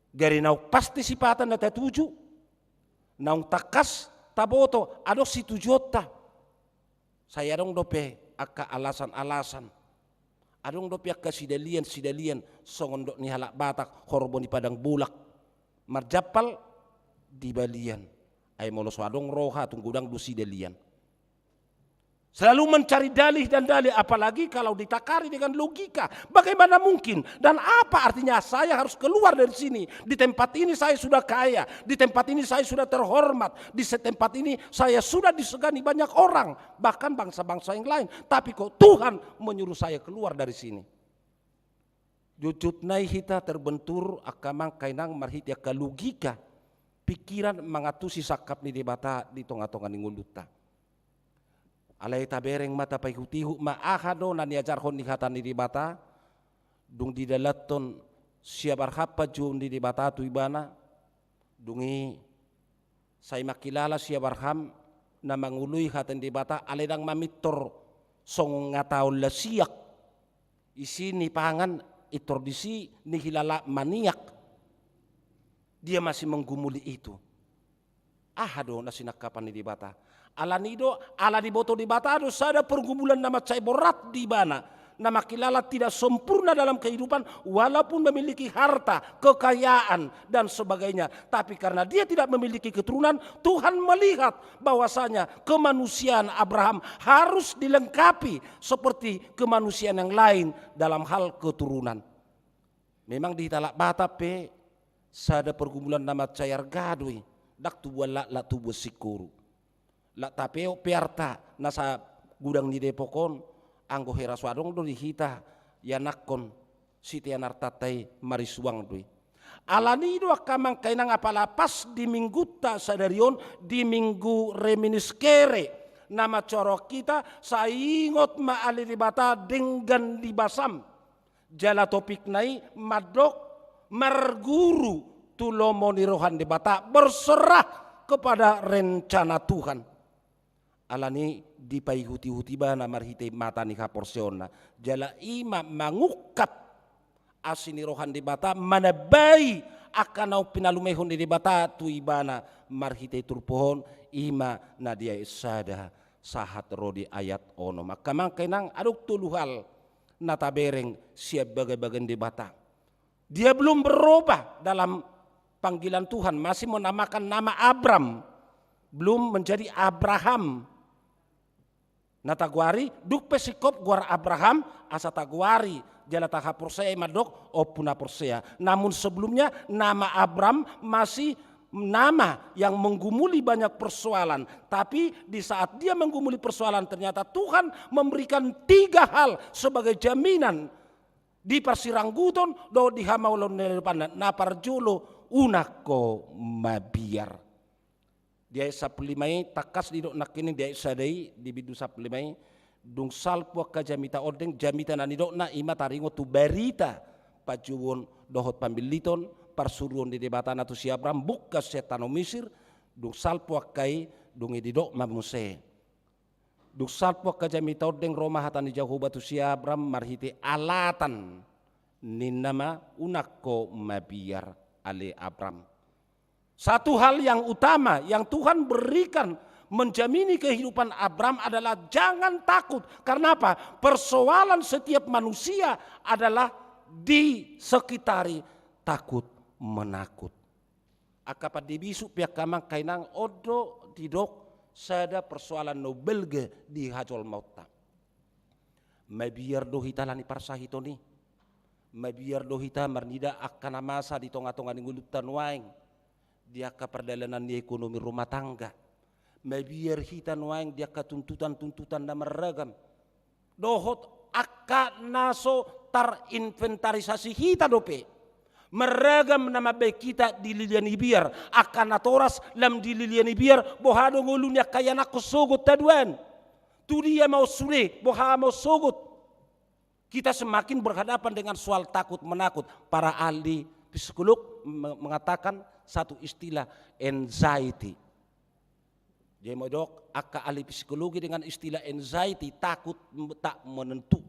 Gari naung pasti sipata na tatuju, naung tangkas taboto adong situjuonta. Sai adong dope angka alasan-alasan. Adong dope angka sidalian-sidalian songon dok ni halak Batak horbo ni padang bolak. Marjampal di balian. Ai molo so adong roha tung godang do sidalian. Selalu mencari dalih dan dalih, apalagi kalau ditakari dengan logika. Bagaimana mungkin? Dan apa artinya saya harus keluar dari sini? Di tempat ini saya sudah kaya, di tempat ini saya sudah terhormat, di se-, tempat ini saya sudah disegani banyak orang, bahkan bangsa-bangsa yang lain. Tapi kok Tuhan menyuruh saya keluar dari sini? Jotjot nai hita terbentur angka amang inang marhite angka logika, pikiran mangantusi sangkap ni Debata di tonga-tonga ni ngolunta. Alai tabereng ma, tapaihut-ihut ma aha do na niajarhon ni hata ni Debata, dung didalanhon si Abraham panjouon ni Debata tu ibana, dung i sai mangkilala si Abraham na mangoloi hata ni Debata, alai ndang mamintor songon hata on lasiak. Isi ni pangan intor disi nihilala maniak. Dia masih menggumuli itu. Aha do na sinangkapan ni Debata? Alani do, ala diboto Debata do sada pergumulan na mansai borat di ibana, na mangkilala tidak sempurna dalam kehidupan, walaupun memiliki harta, kekayaan, dan sebagainya. Tapi karena dia tidak memiliki keturunan, Tuhan melihat bahwasanya kemanusiaan Abraham harus dilengkapi seperti kemanusiaan yang lain dalam hal keturunan. Memang di hita halak Batak pe sada pergumulan na mansai arga do i, ndang tubuan laklak, tubuan singkoru. Lak tapeop pe arta na sagudang ni Depok on, anggo hera so adong do di hita ianakhon, sitean artanta i marisuang do i. Alani do angka amang inang, apala pas di minggunta sadari on, di minggu Reminiscere, na manjalo hita sai ingot ma ale Debata denggan ni basam. Jala topikna i mandok marguru tu lomo ni roha ni Debata, berserah kepada rencana Tuhan. Alani dipaihut-ihut ibana marhite mata ni haporseaonna. Jala i ma mangungkap asi ni roha ni Debata, manambai angka naung pinalumehon ni Debata tu ibana marhite turpuk on, i ma na di ayat sada sahat ro di ayat onom. Angka amang inang, adong tolu hal na tabereng sian bagabaga ni Debata. Dia belum berubah dalam panggilan Tuhan, masih menamakan nama Abram, belum menjadi Abraham. Na tagoari, dung pe singkop goar Abraham, asa tagoari jala tahaporseai mandok ompu na porsea. Namun sebelumnya nama Abram masih nama yang menggumuli banyak persoalan. Tapi di saat dia menggumuli persoalan, ternyata Tuhan memberikan tiga hal sebagai jaminan di parsirangguton dohot di hamaolon ni depanna. Na parjolo, unang ho mabiar. Di ayat sampulu lima i, tangkas didok nangkining di ayat sada i, di bindu sampulu lima i, dung salpu angka jamita ondeng, jamita na nidokna i ma taringot tu barita panjouon dohot pamilliton, parsuruon ni Debata na tu si Abraham mungka sian tano Misir, dung salpu angka i, dung i didok ma muse. Dung salpu angka jamita ondeng, ro ma hata ni Jahowa tu si Abram marhite alatan ninna ma, unang ho mabiar ale Abram. Satu hal yang utama yang Tuhan berikan menjamini kehidupan Abram adalah jangan takut. Karena apa? Persoalan setiap manusia adalah disekitari takut menakut. Angka pande bisuk pe angka amang inang, on do didok sada persoalan na umbalga di hajolmaonta. Mabiar do hita ala ni parsahiton i. Mabiar do hita marnida angka na masa di tonga-tonga ni ngolunta nuaeng, di angka pardalanan ni ekonomi rumah tangga. Mabiar hita nuaeng di angka tuntutan-tuntutan na marragam. Dohot angka na so tarinventarisasi hita dope. Marragam na mambahen hita di lilia ni biar, angka natoras lam di lilia ni biar, boha do ngolu ni angka ianakhon sogot haduan. Tu dia ma on sude, boha ma on sogot. Kita semakin berhadapan dengan soal takut menakut. Para ahli psikolog me-, mengatakan satu istilah, anxiety. Dia modok angka ahli psikologi dengan istilah anxiety, takut m-, tak menentu.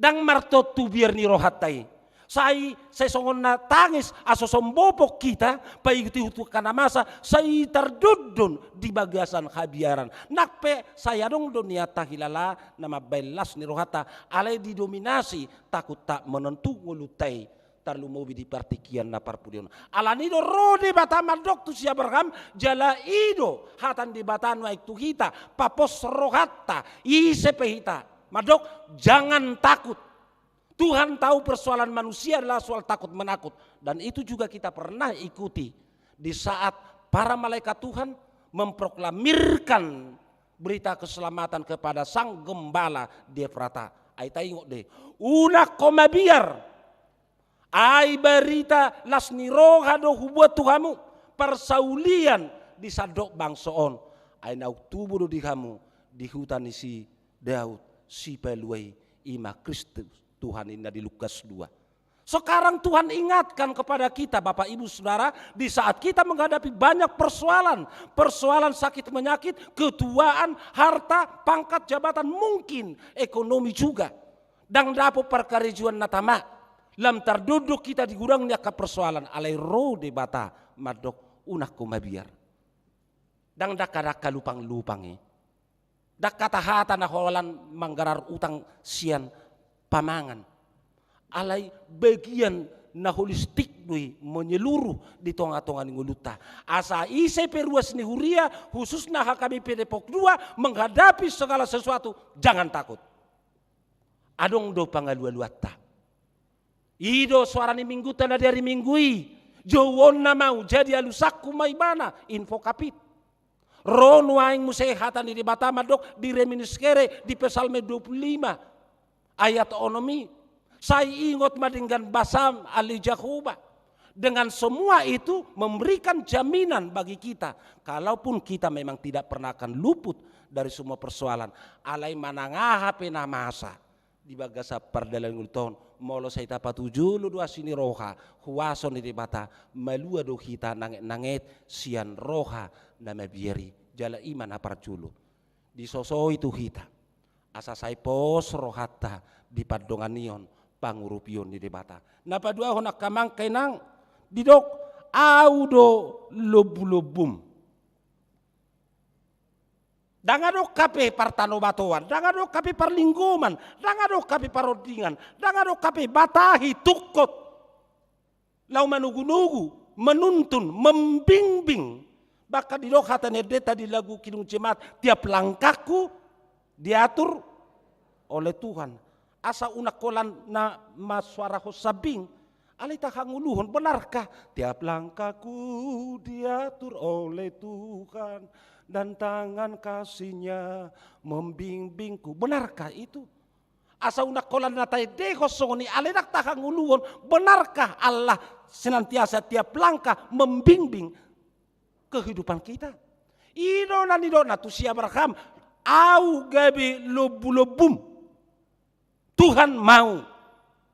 Ndang martontu biar ni rohanta i. Sai, sai songon na tangis, asa sombopok hita, paihut-ihut angka na masa, sai tardondon di bagasan habiaran. Nang pe sai adong do nian tahilala na mambahen las ni rohanta, alai didominasi takut tak menentu ngolunta i. Tarlumobi di partingkian na parpudi on. Alani do ro Debata mandok tu si Abraham, jala i do hata ni Debata nuaeng tu hita, papos rohanta, ise pe hita. Mandok, jangan takut. Tuhan tahu persoalan manusia adalah soal takut menakut. Dan itu juga kita pernah ikuti di saat para malaikat Tuhan memproklamirkan berita keselamatan kepada sang gembala di Efrata. Ai taingot do i. Unang ho mabiar. Ai barita las ni roha do hubuat tu hamu, parsaulian di sandok bangso on. Ai naung tubu do di hamu di huta ni si Daud, Sipalua i, i ma Kristus Tuhan, ninna di Lukas dua. Sekarang Tuhan ingatkan kepada kita, Bapak, Ibu, Saudara, di saat kita menghadapi banyak persoalan, persoalan sakit menyakit, ketuaan, harta, pangkat, jabatan, mungkin ekonomi juga. Ndang dapot parkarejoan na tama. Lam tardondon hita di gurang ni angka persoalan, alai ro Debata mandok, unang ho mabiar. Ndang dangka-dangka lupang-lupang i. Ndang hata-hata na holan manggarar utang sian pamangan. Alai bagian na holistik do i, menyeluruh di tonga-tonga ni ngolunta. Asa ise pe ruas ni huria, khususna H K B P Depok dua, menghadapi segala sesuatu, jangan takut. Adong do pangalualuanta. I do soara ni Minggunta na di ari Minggu i. Jouonna ma au, jadi alusangku ma ibana, Invocavit. Ro nuaeng muse hata ni Debata mandok di Reminiscere, di Psalmen dua puluh lima ayat onom i. Sai ingot ma denggan basam, ale Jahowa. Dengan semua itu memberikan jaminan bagi kita, kalaupun kita memang tidak pernah akan luput dari semua persoalan. Alai manang aha pe na masa di bagasan pardalanan ni ngolunta on, molo sai tapatujolo do asi ni roha, huaso ni Debata, malua do hita nanget-nanget sian roha na mabiar i, jala i ma na parjolo. Disosoi tu hita, asa sai pos rohanta di pandonganion pangurupion ni Debata. Na paduahon, angka amang, inang, didok, au do lombu-lombum. Ndang adong hape partanobatoan, ndang adong hape parlinggoman, ndang adong hape parondingan, ndang adong hape batahi, tungkot. Laho manugu-nugu, menuntun, membingbing. Bahkan didok hata ni endenta di lagu Kidung Jemaat, tiap langkahku diatur oleh Tuhan. Asa unang holan na marsoara hosambing, alai tahangoluhon, benarkah? Tiap langkahku diatur oleh Tuhan dan tangan kasih-Nya membimbingku. Benarkah itu? Asa unang holan na taendehon songon i, alai ndang tahangoluhon, benarkah Allah senantiasa tiap langkah membimbing kehidupan kita? I do na nidokna tu si Abraham, au gabe lombu-lombum. Tuhan mau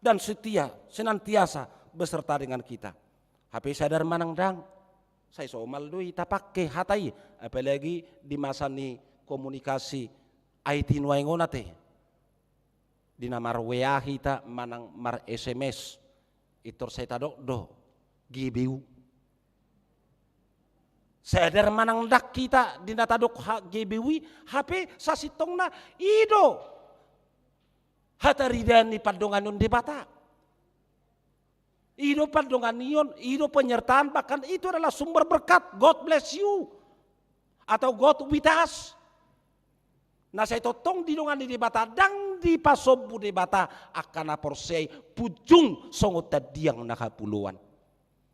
dan setia senantiasa beserta dengan kita. Hape sadar manang ndang, sai somal do i tapangke hata i, apalagi di masa ni komunikasi I T nuaeng on ate. Di na mar-W A hita manang mar-S M S, pintor sai tadok do G B U. Sadar manang ndang hita di na tadok ha-, G B U i, hape sasintongna i do hataridaan ni pandonganion Debata. I do pandonganion, i do penyertaan, bahkan itu adalah sumber berkat. God bless you. Atau God with us. Na sai tongtong didongani Debata, ndang dipasombu Debata angka na porsea i, punjung songon tandiang na hapuloan.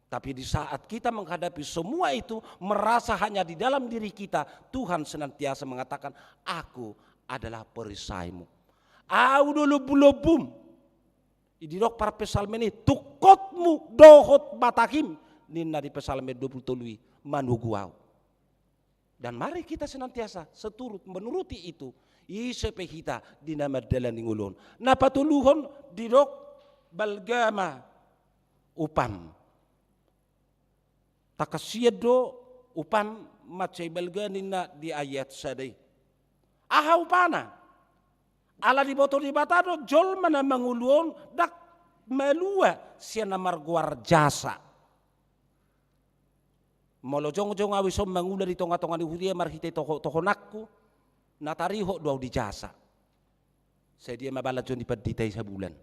Tapi di saat kita menghadapi semua itu, merasa hanya di dalam diri kita, Tuhan senantiasa mengatakan, "Aku adalah perisaimu. Au do lombu-lombum." Didok parpsalmen i, "Tungkotmu dohot batahim," ninna di Psalmen dua puluh tolu i, "manogu au." Dan mari kita senantiasa seturut menuruti itu, ise pe hita di na mandalani ngolu on. Na patoluhon didok, balga ma upam. Tangkas sian do upam mansai balga ninna di ayat sada i. Aha upana? Ala diboto Debata do jolma na mangolu on ndang malua sian na margoar jasa. Molo jongjong au ison mangula di tonga-tonga ni huria marhite toho-, tohonanku, na tarihot do au di jasa. Sadia ma balanjo ni pandita i sabulan?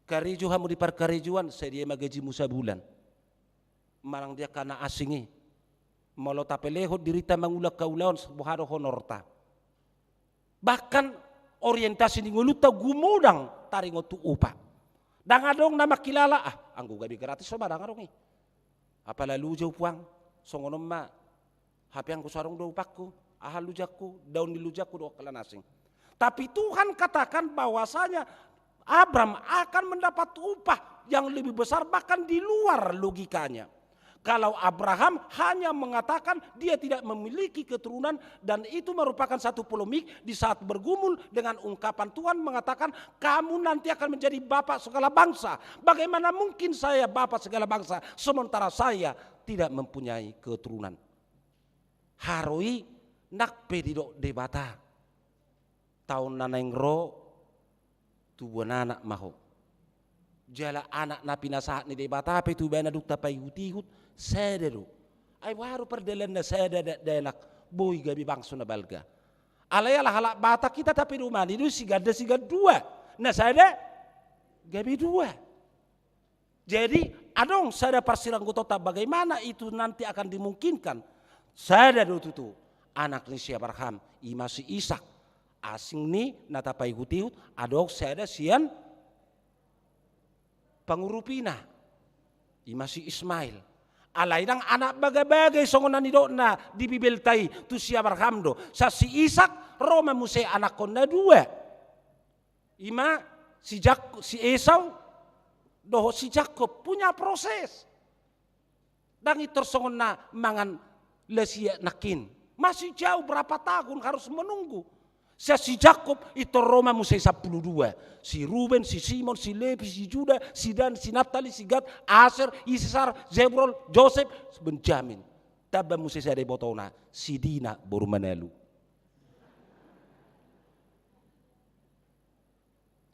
Karejo hamu di parkarejoan, sadia ma gajimu sabulan? Manang di angka na asing i, molo tapelehon dirinta mangulahon ulaon, boha do honorta? Bahkan orientasi ni ngolunta gumodang taringot tu upa. Ndang adong na mangkilala, ah, anggo gabe gratis so ba, ndang adong i. Apala luja puang, songon on ma, hape anggo so adong do upangku, aha lujangku, daon ni lujangku do angka na asing. Tapi Tuhan katakan bahwasanya Abram akan mendapat upah yang lebih besar, bahkan di luar logikanya. Kalau Abraham hanya mengatakan dia tidak memiliki keturunan, dan itu merupakan satu polemik di saat bergumul dengan ungkapan Tuhan mengatakan, "Kamu nanti akan menjadi bapak segala bangsa. Bagaimana mungkin saya bapak segala bangsa, sementara saya tidak mempunyai keturunan?" Haro i, nang pe didok Debata, taon na naeng ro, tubuan anak ma ho. Jala anak na pinasahat ni Debata pe tu ibana dung tapaihut-ihut, sada do. Ai boha do pardalanna sada dakdanak, boi gabe bangso na balga? Alai ala halak Batak hita tapedomani do, siganda sigandua, na sada gabe dua. Jadi, adong sada parsiranggotonta bagaimana itu nanti akan dimungkinkan. Sada do tutu anak ni si Abraham, i ma si Ishak. Asing ni na tapaihut-ihut, adong sada sian pangurupina, i ma si Ismail. Alai ndang anak bagabaga i songon na nidokna di Bibelta i tu si Abraham do. Sai si Ishak, ro ma muse anakkon na dua. I ma si Jak-, si Esau dohot si Jakob, punya proses. Ndang pintor songon na mangan lasiak nangkin. Masih jauh, berapa tahun harus menunggu. Sian si Jakob pintor ro ma muse sampulu dua. Si Ruben, si Simon, si Levi, si Juda, si Dan, si Naftali, si Gad, Aser, Isesar, Zebulon, Josep, Benjamin. Tamba muse sada ibotona, si Dina boru Manalu.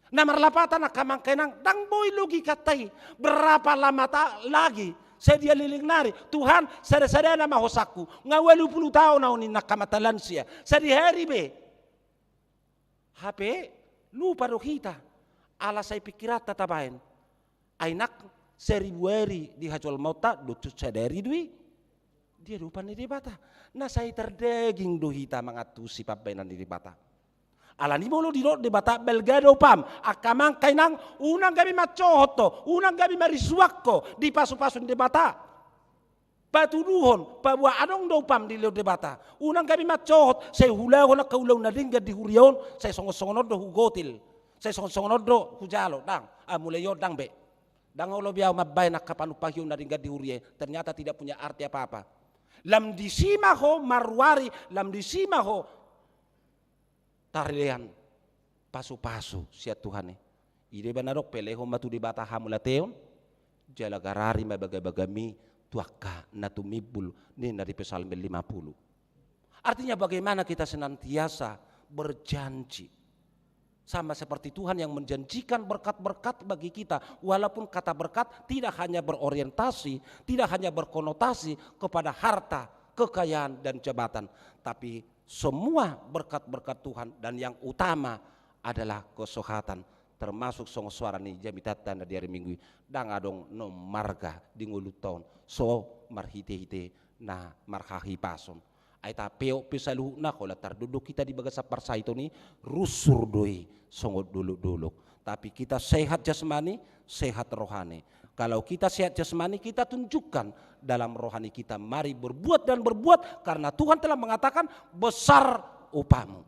Na marlapatan angka amang inang, ndang boi logikanta i. Berapa lama ta-, lagi? Sadia leleng nari? Tuhan, sada-sadana ma hosangku. Nga ualu pulu taon au ninna angka amanta lansia. Sadihari be. Hape lupa do hita. Ala sai pikiranta tabaen. Ai nang saribu ari di hajolmaonta, dohot sadari do i. Dia do upa ni Debata? Na sai tardaging do hita mangantusi pambaenan ni Debata. Alani molo didok Debata balga do upam, angka amang inang, unang gabe mansohot ho, unang gabe marisuang ho di pasu-pasu ni Debata. Patuduhon, paboa adong do upam dilehon Debata. Unang gabe mansohot, sai huulahon angka ulaon na denggan di huria on, sai songon-songon on do hugotil, sai songon-songon on do hujalo, ndang. Ah, mulai on ndang be. Ndang olo be au mambaen angka panumpahion na denggan di huria i, ternyata tidak punya arti apa-apa. Lam disi ma ho marruari, lam disi ma ho tarlean pasu-pasu sian Tuhan i. I do ibana dok, pelehon ma tu Debata hamauliateon, jala garari ma bagabagami tu angka na tumimbul, ninna di Psalmen lima puluh. Artinya, bagaimana kita senantiasa berjanji. Sama seperti Tuhan yang menjanjikan berkat-berkat bagi kita, walaupun kata berkat tidak hanya berorientasi, tidak hanya berkonotasi kepada harta, kekayaan, dan jabatan, tapi semua berkat-berkat Tuhan, dan yang utama adalah kesehatan, termasuk songon suara ni jamitanta na di ari Minggu i, ndang adong na ummarga di ngolunta on so marhite-hite na marhahipason. Ai tapeop pe saluhutna, holan tardondon hita di bagasan parsahiton i, rusur do i songon dolok-dolok. Tapi kita sehat jasmani, sehat rohani. Kalau kita sehat jasmani, kita tunjukkan dalam rohani kita. Mari berbuat dan berbuat, karena Tuhan telah mengatakan, "Besar upamu."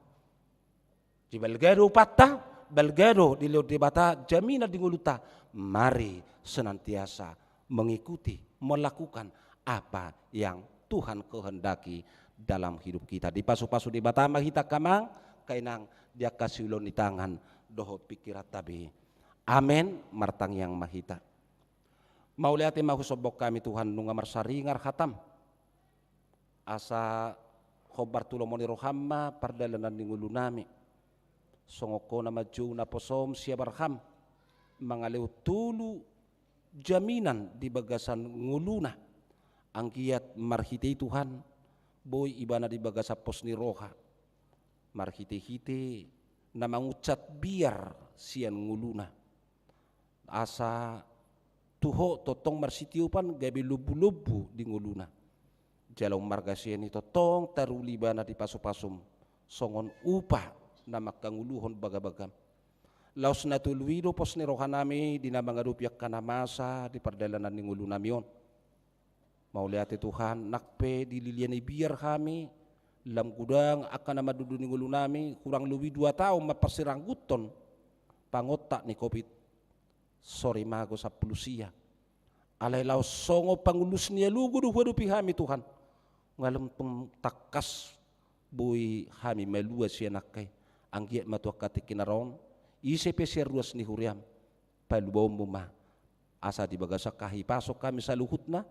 Jadi balga do upanta, balga do dilehon Debata jaminan di ngolunta. Mari senantiasa mengikuti, melakukan apa yang Tuhan kehendaki dalam hidup kita. Dipasu-pasu Debata ma hita angka amang, angka inang, di angka siulaon ni tangan dohot pikiranta be. Amen. Martangiang ma hita. Mauliate ma husombahon hami Tuhan, nunga marsaringar hatam. Asa hombar tu lomo ni roham ma pardalanan ni ngolunami. Songon ho na manjou naposom si Abraham, mangalehon tolu jaminan di bagasan ngoluna. Anggiat marhite i Tuhan, boi ibana di bagasan pos ni roha. Marhite-hite na mangunsat biar sian ngoluna. Asa tu Ho tongtong marsitiopan gabe lombu-lombu di ngoluna. Jala ummarga sian i tongtong taruli ibana di pasu-pasum songon upa na mangkangoluhon bagabagam. Laos na tolu i do pos ni rohanami di na mangadopi angka na masa di pardalanan ni ngolunami on. Mauliate Tuhan, nang pe dililian i biar hami, lam godang angka na mandudu ni ngolunami, hurang lobi dua taon mamparsirangguthon pangontak ni Covid sorimago sampulu sia. Alai laos songon pangulus ni alogo do huadopi hami Tuhan. Nga lam tung tangkas boi hami malua sian angka i. Anggiat ma tu angka tingki na ro on, ise pe sian ruas ni huriam, paluaonmu ma. Asa di bagasan hahipason hami saluhutna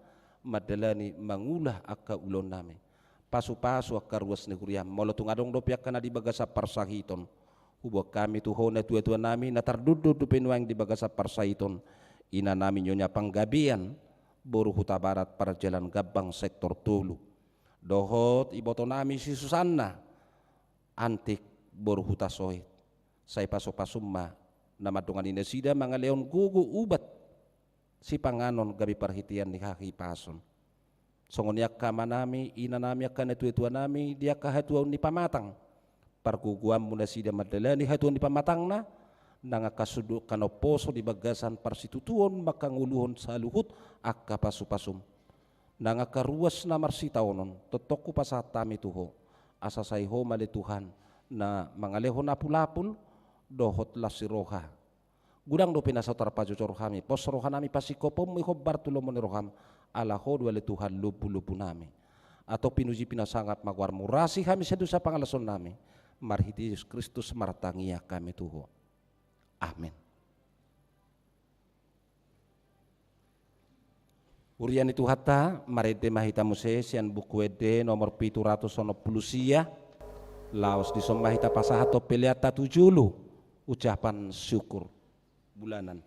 mandalani mangula angka ulaonnami. Pasu-pasu angka ruas ni huriam, molo tung adong dope angka na di bagasan parsahiton. Huboan hami tu Ho natuatua nami, na tardondon dope nuaeng di bagasan parsahiton. Inanami Nyonya Panggabean, boru Hutabarat Parjalan Gambang sektor tolu. Dohot ibotonami si Susanna, antik boru Hutasoit. Sai pasu-pasum ma na mandongani nasida mangalehon gogo ubat sipanganon gabe parhitean ni hahipason. Songon i angka amanami, inanami, angka natuatuanami, di angka hatuaon ni pamatang. Pargogoanmu nasida mandalani hatuaon ni pamatangna, nang angka sundut hanomposo di bagasan parsitutuon mangkangoluhon saluhut angka pasu-pasum. Nang angka ruas na marsitaonon, tongtong hupasahat hami tu Ho, asa sai Ho ma ale Tuhan, na mangalehon apul-apul, dohot las ni roha. Godang dope na so tarpajojor hami, pos rohanami pasingkoponmu i hombar tu lomo ni roham, ala Ho do ale Tuhan lombu-lombunami. Antong pinuji pinasangap ma goarmu, rasi hami sian dosa pangalasonnami, marhite Jesus Kristus martangiang hami tu Ho. Amen. Huria ni Tuhanta, marende ma hita muse sian Buku Ende nomor pitu ratus onom pulu sia, laos dison ma hita pasahathon peleanta tu jolo, ucapan syukur bulanan.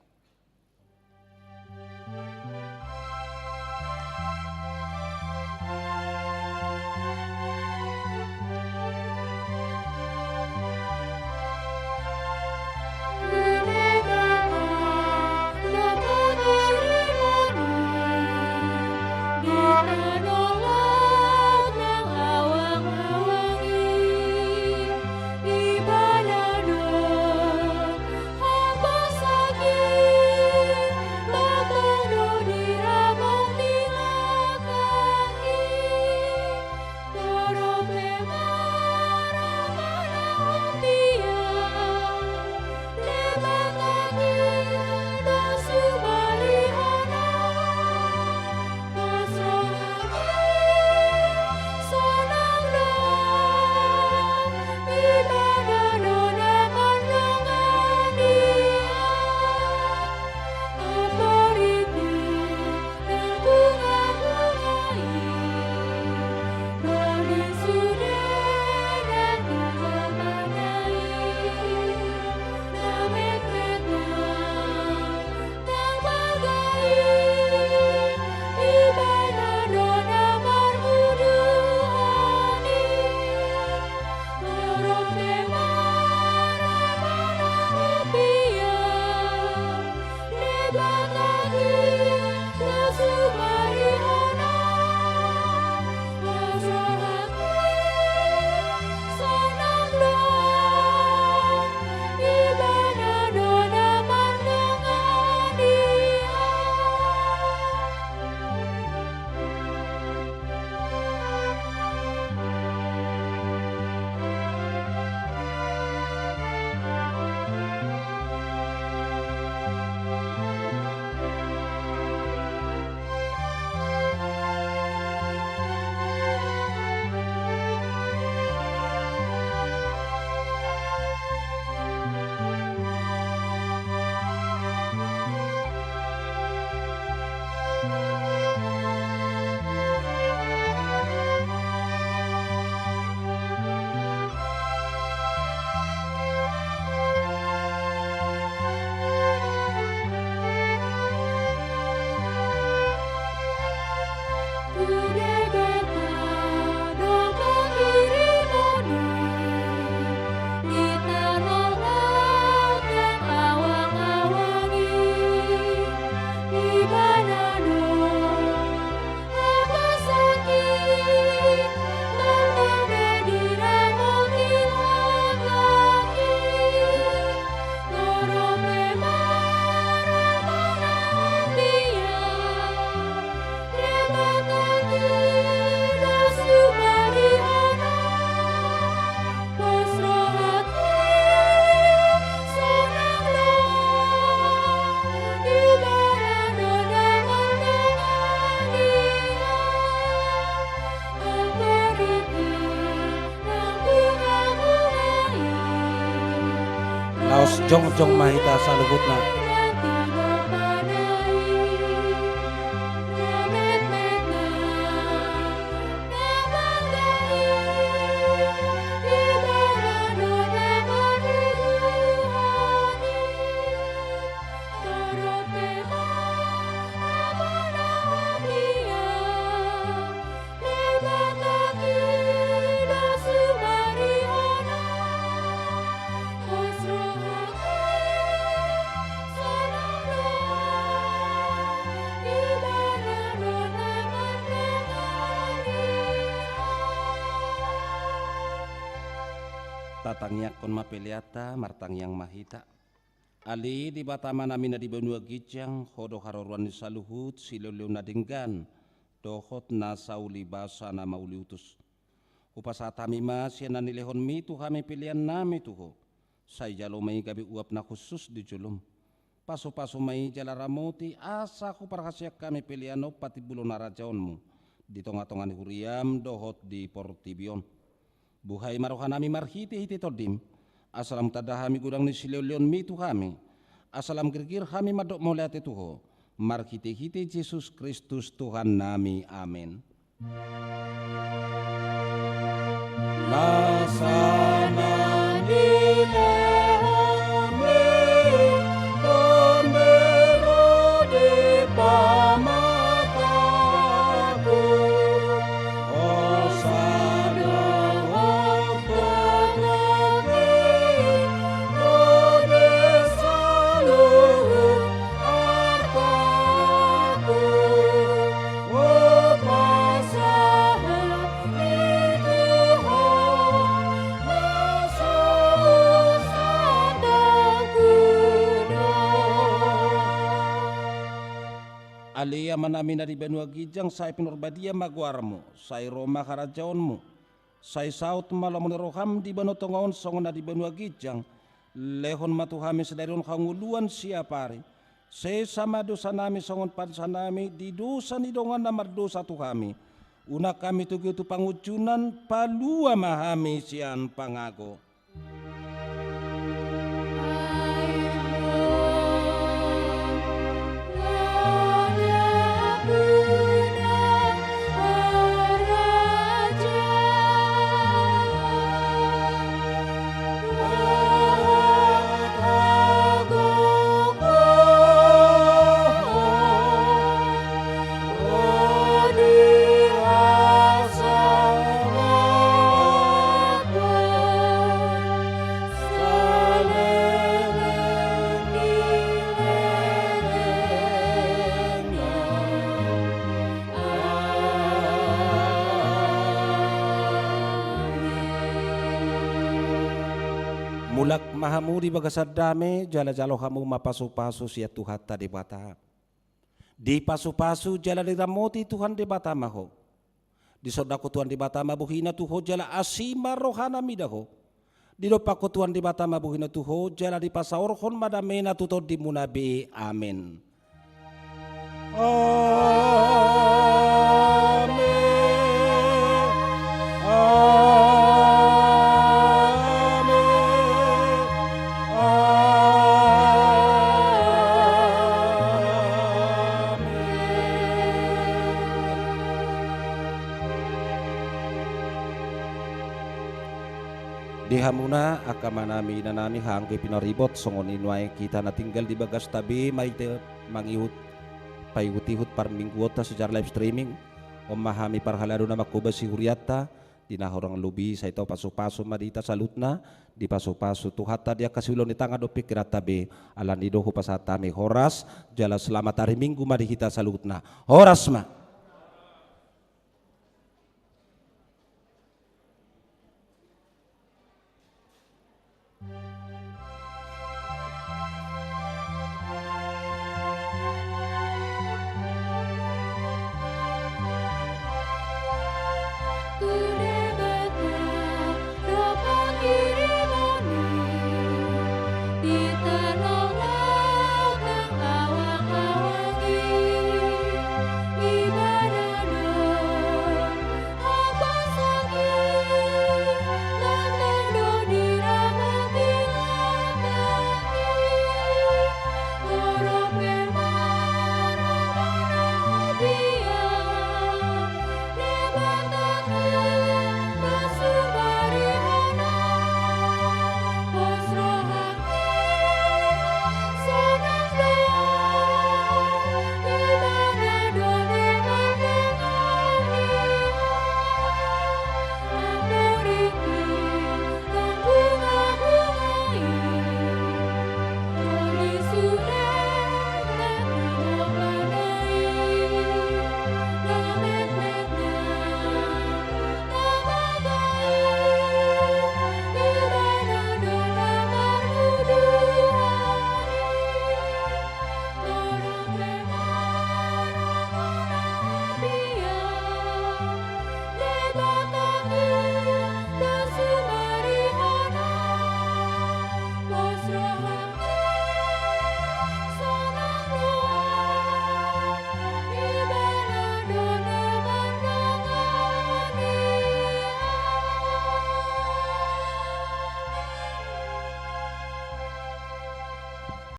Laos jongjong ma hita saluhutna. Tatangiangkon ma peleanta, martangiang ma hita. Ale Debata Amanami na di banua ginjang, Ho do haroroan ni saluhut silehonlehon na denggan dohot na sauli basa na mauliutus. Hupasahat hami ma sian na nilehonmi tu hami peleannami tu Ho. Sai jalo ma i gabe uap na hushus di jolom. Pasupasu ma i jala ramoti asa huparhaseang hami pelean on patimbulhon harajaonmu di tongatonga ni huriam dohot di portibi on. Buhai ma rohanami marhitehite Tondim, asa lam tanda hami godang ni silehonlehonmi tu hami, asa lam girgir hami mandok mauliate tu Ho, marhitehite Jesus Kristus Tuhannami. Amen. Ale Amanami na di banua ginjang, sai pinarbadia ma goarmu, sai ro ma harajaonmu, sai saut ma lomo ni roham di banua tonga on songon na di banua ginjang. Lehon ma tu hami sadari on hangoluan siapari. Sesa ma dosanami songon panesanami di dosa ni dongan na mardosa tu hami. Unang hami togihon tu pangunjunan, palua ma hami sian pangago. Mulak ma hamu di bagasan dame, jala jalo hamu ma pasupasu sian Tuhanta Debata. Dipasupasu jala diramoti Tuhan Debata ma ho. Disondangkon Tuhan Debata ma bohina tu ho jala asi ma rohana mida ho. Didompakkon Tuhan Debata ma bohina tu ho jala dipasaorhon ma damena tu tondimuna be. Amen. Amen. Amen. Amen. Di hamuna angka amanami, inanami, anggiat pinaribot songon i nuaeng hita na tinggal di bagasta be ma hita mangihut, paihutihut parmingguonta secara live streaming. On ma hami parhalado na manghobasi hurianta. Di na hurang lobi, sai tau pasupasu ma di hita saluhutna, dipasupasu Tuhanta di angka siulaon ni tangan dohot pingkiranta be. Alani i do hupasahat hami horas jala selamat hari Minggu ma di hita saluhutna. Horas ma.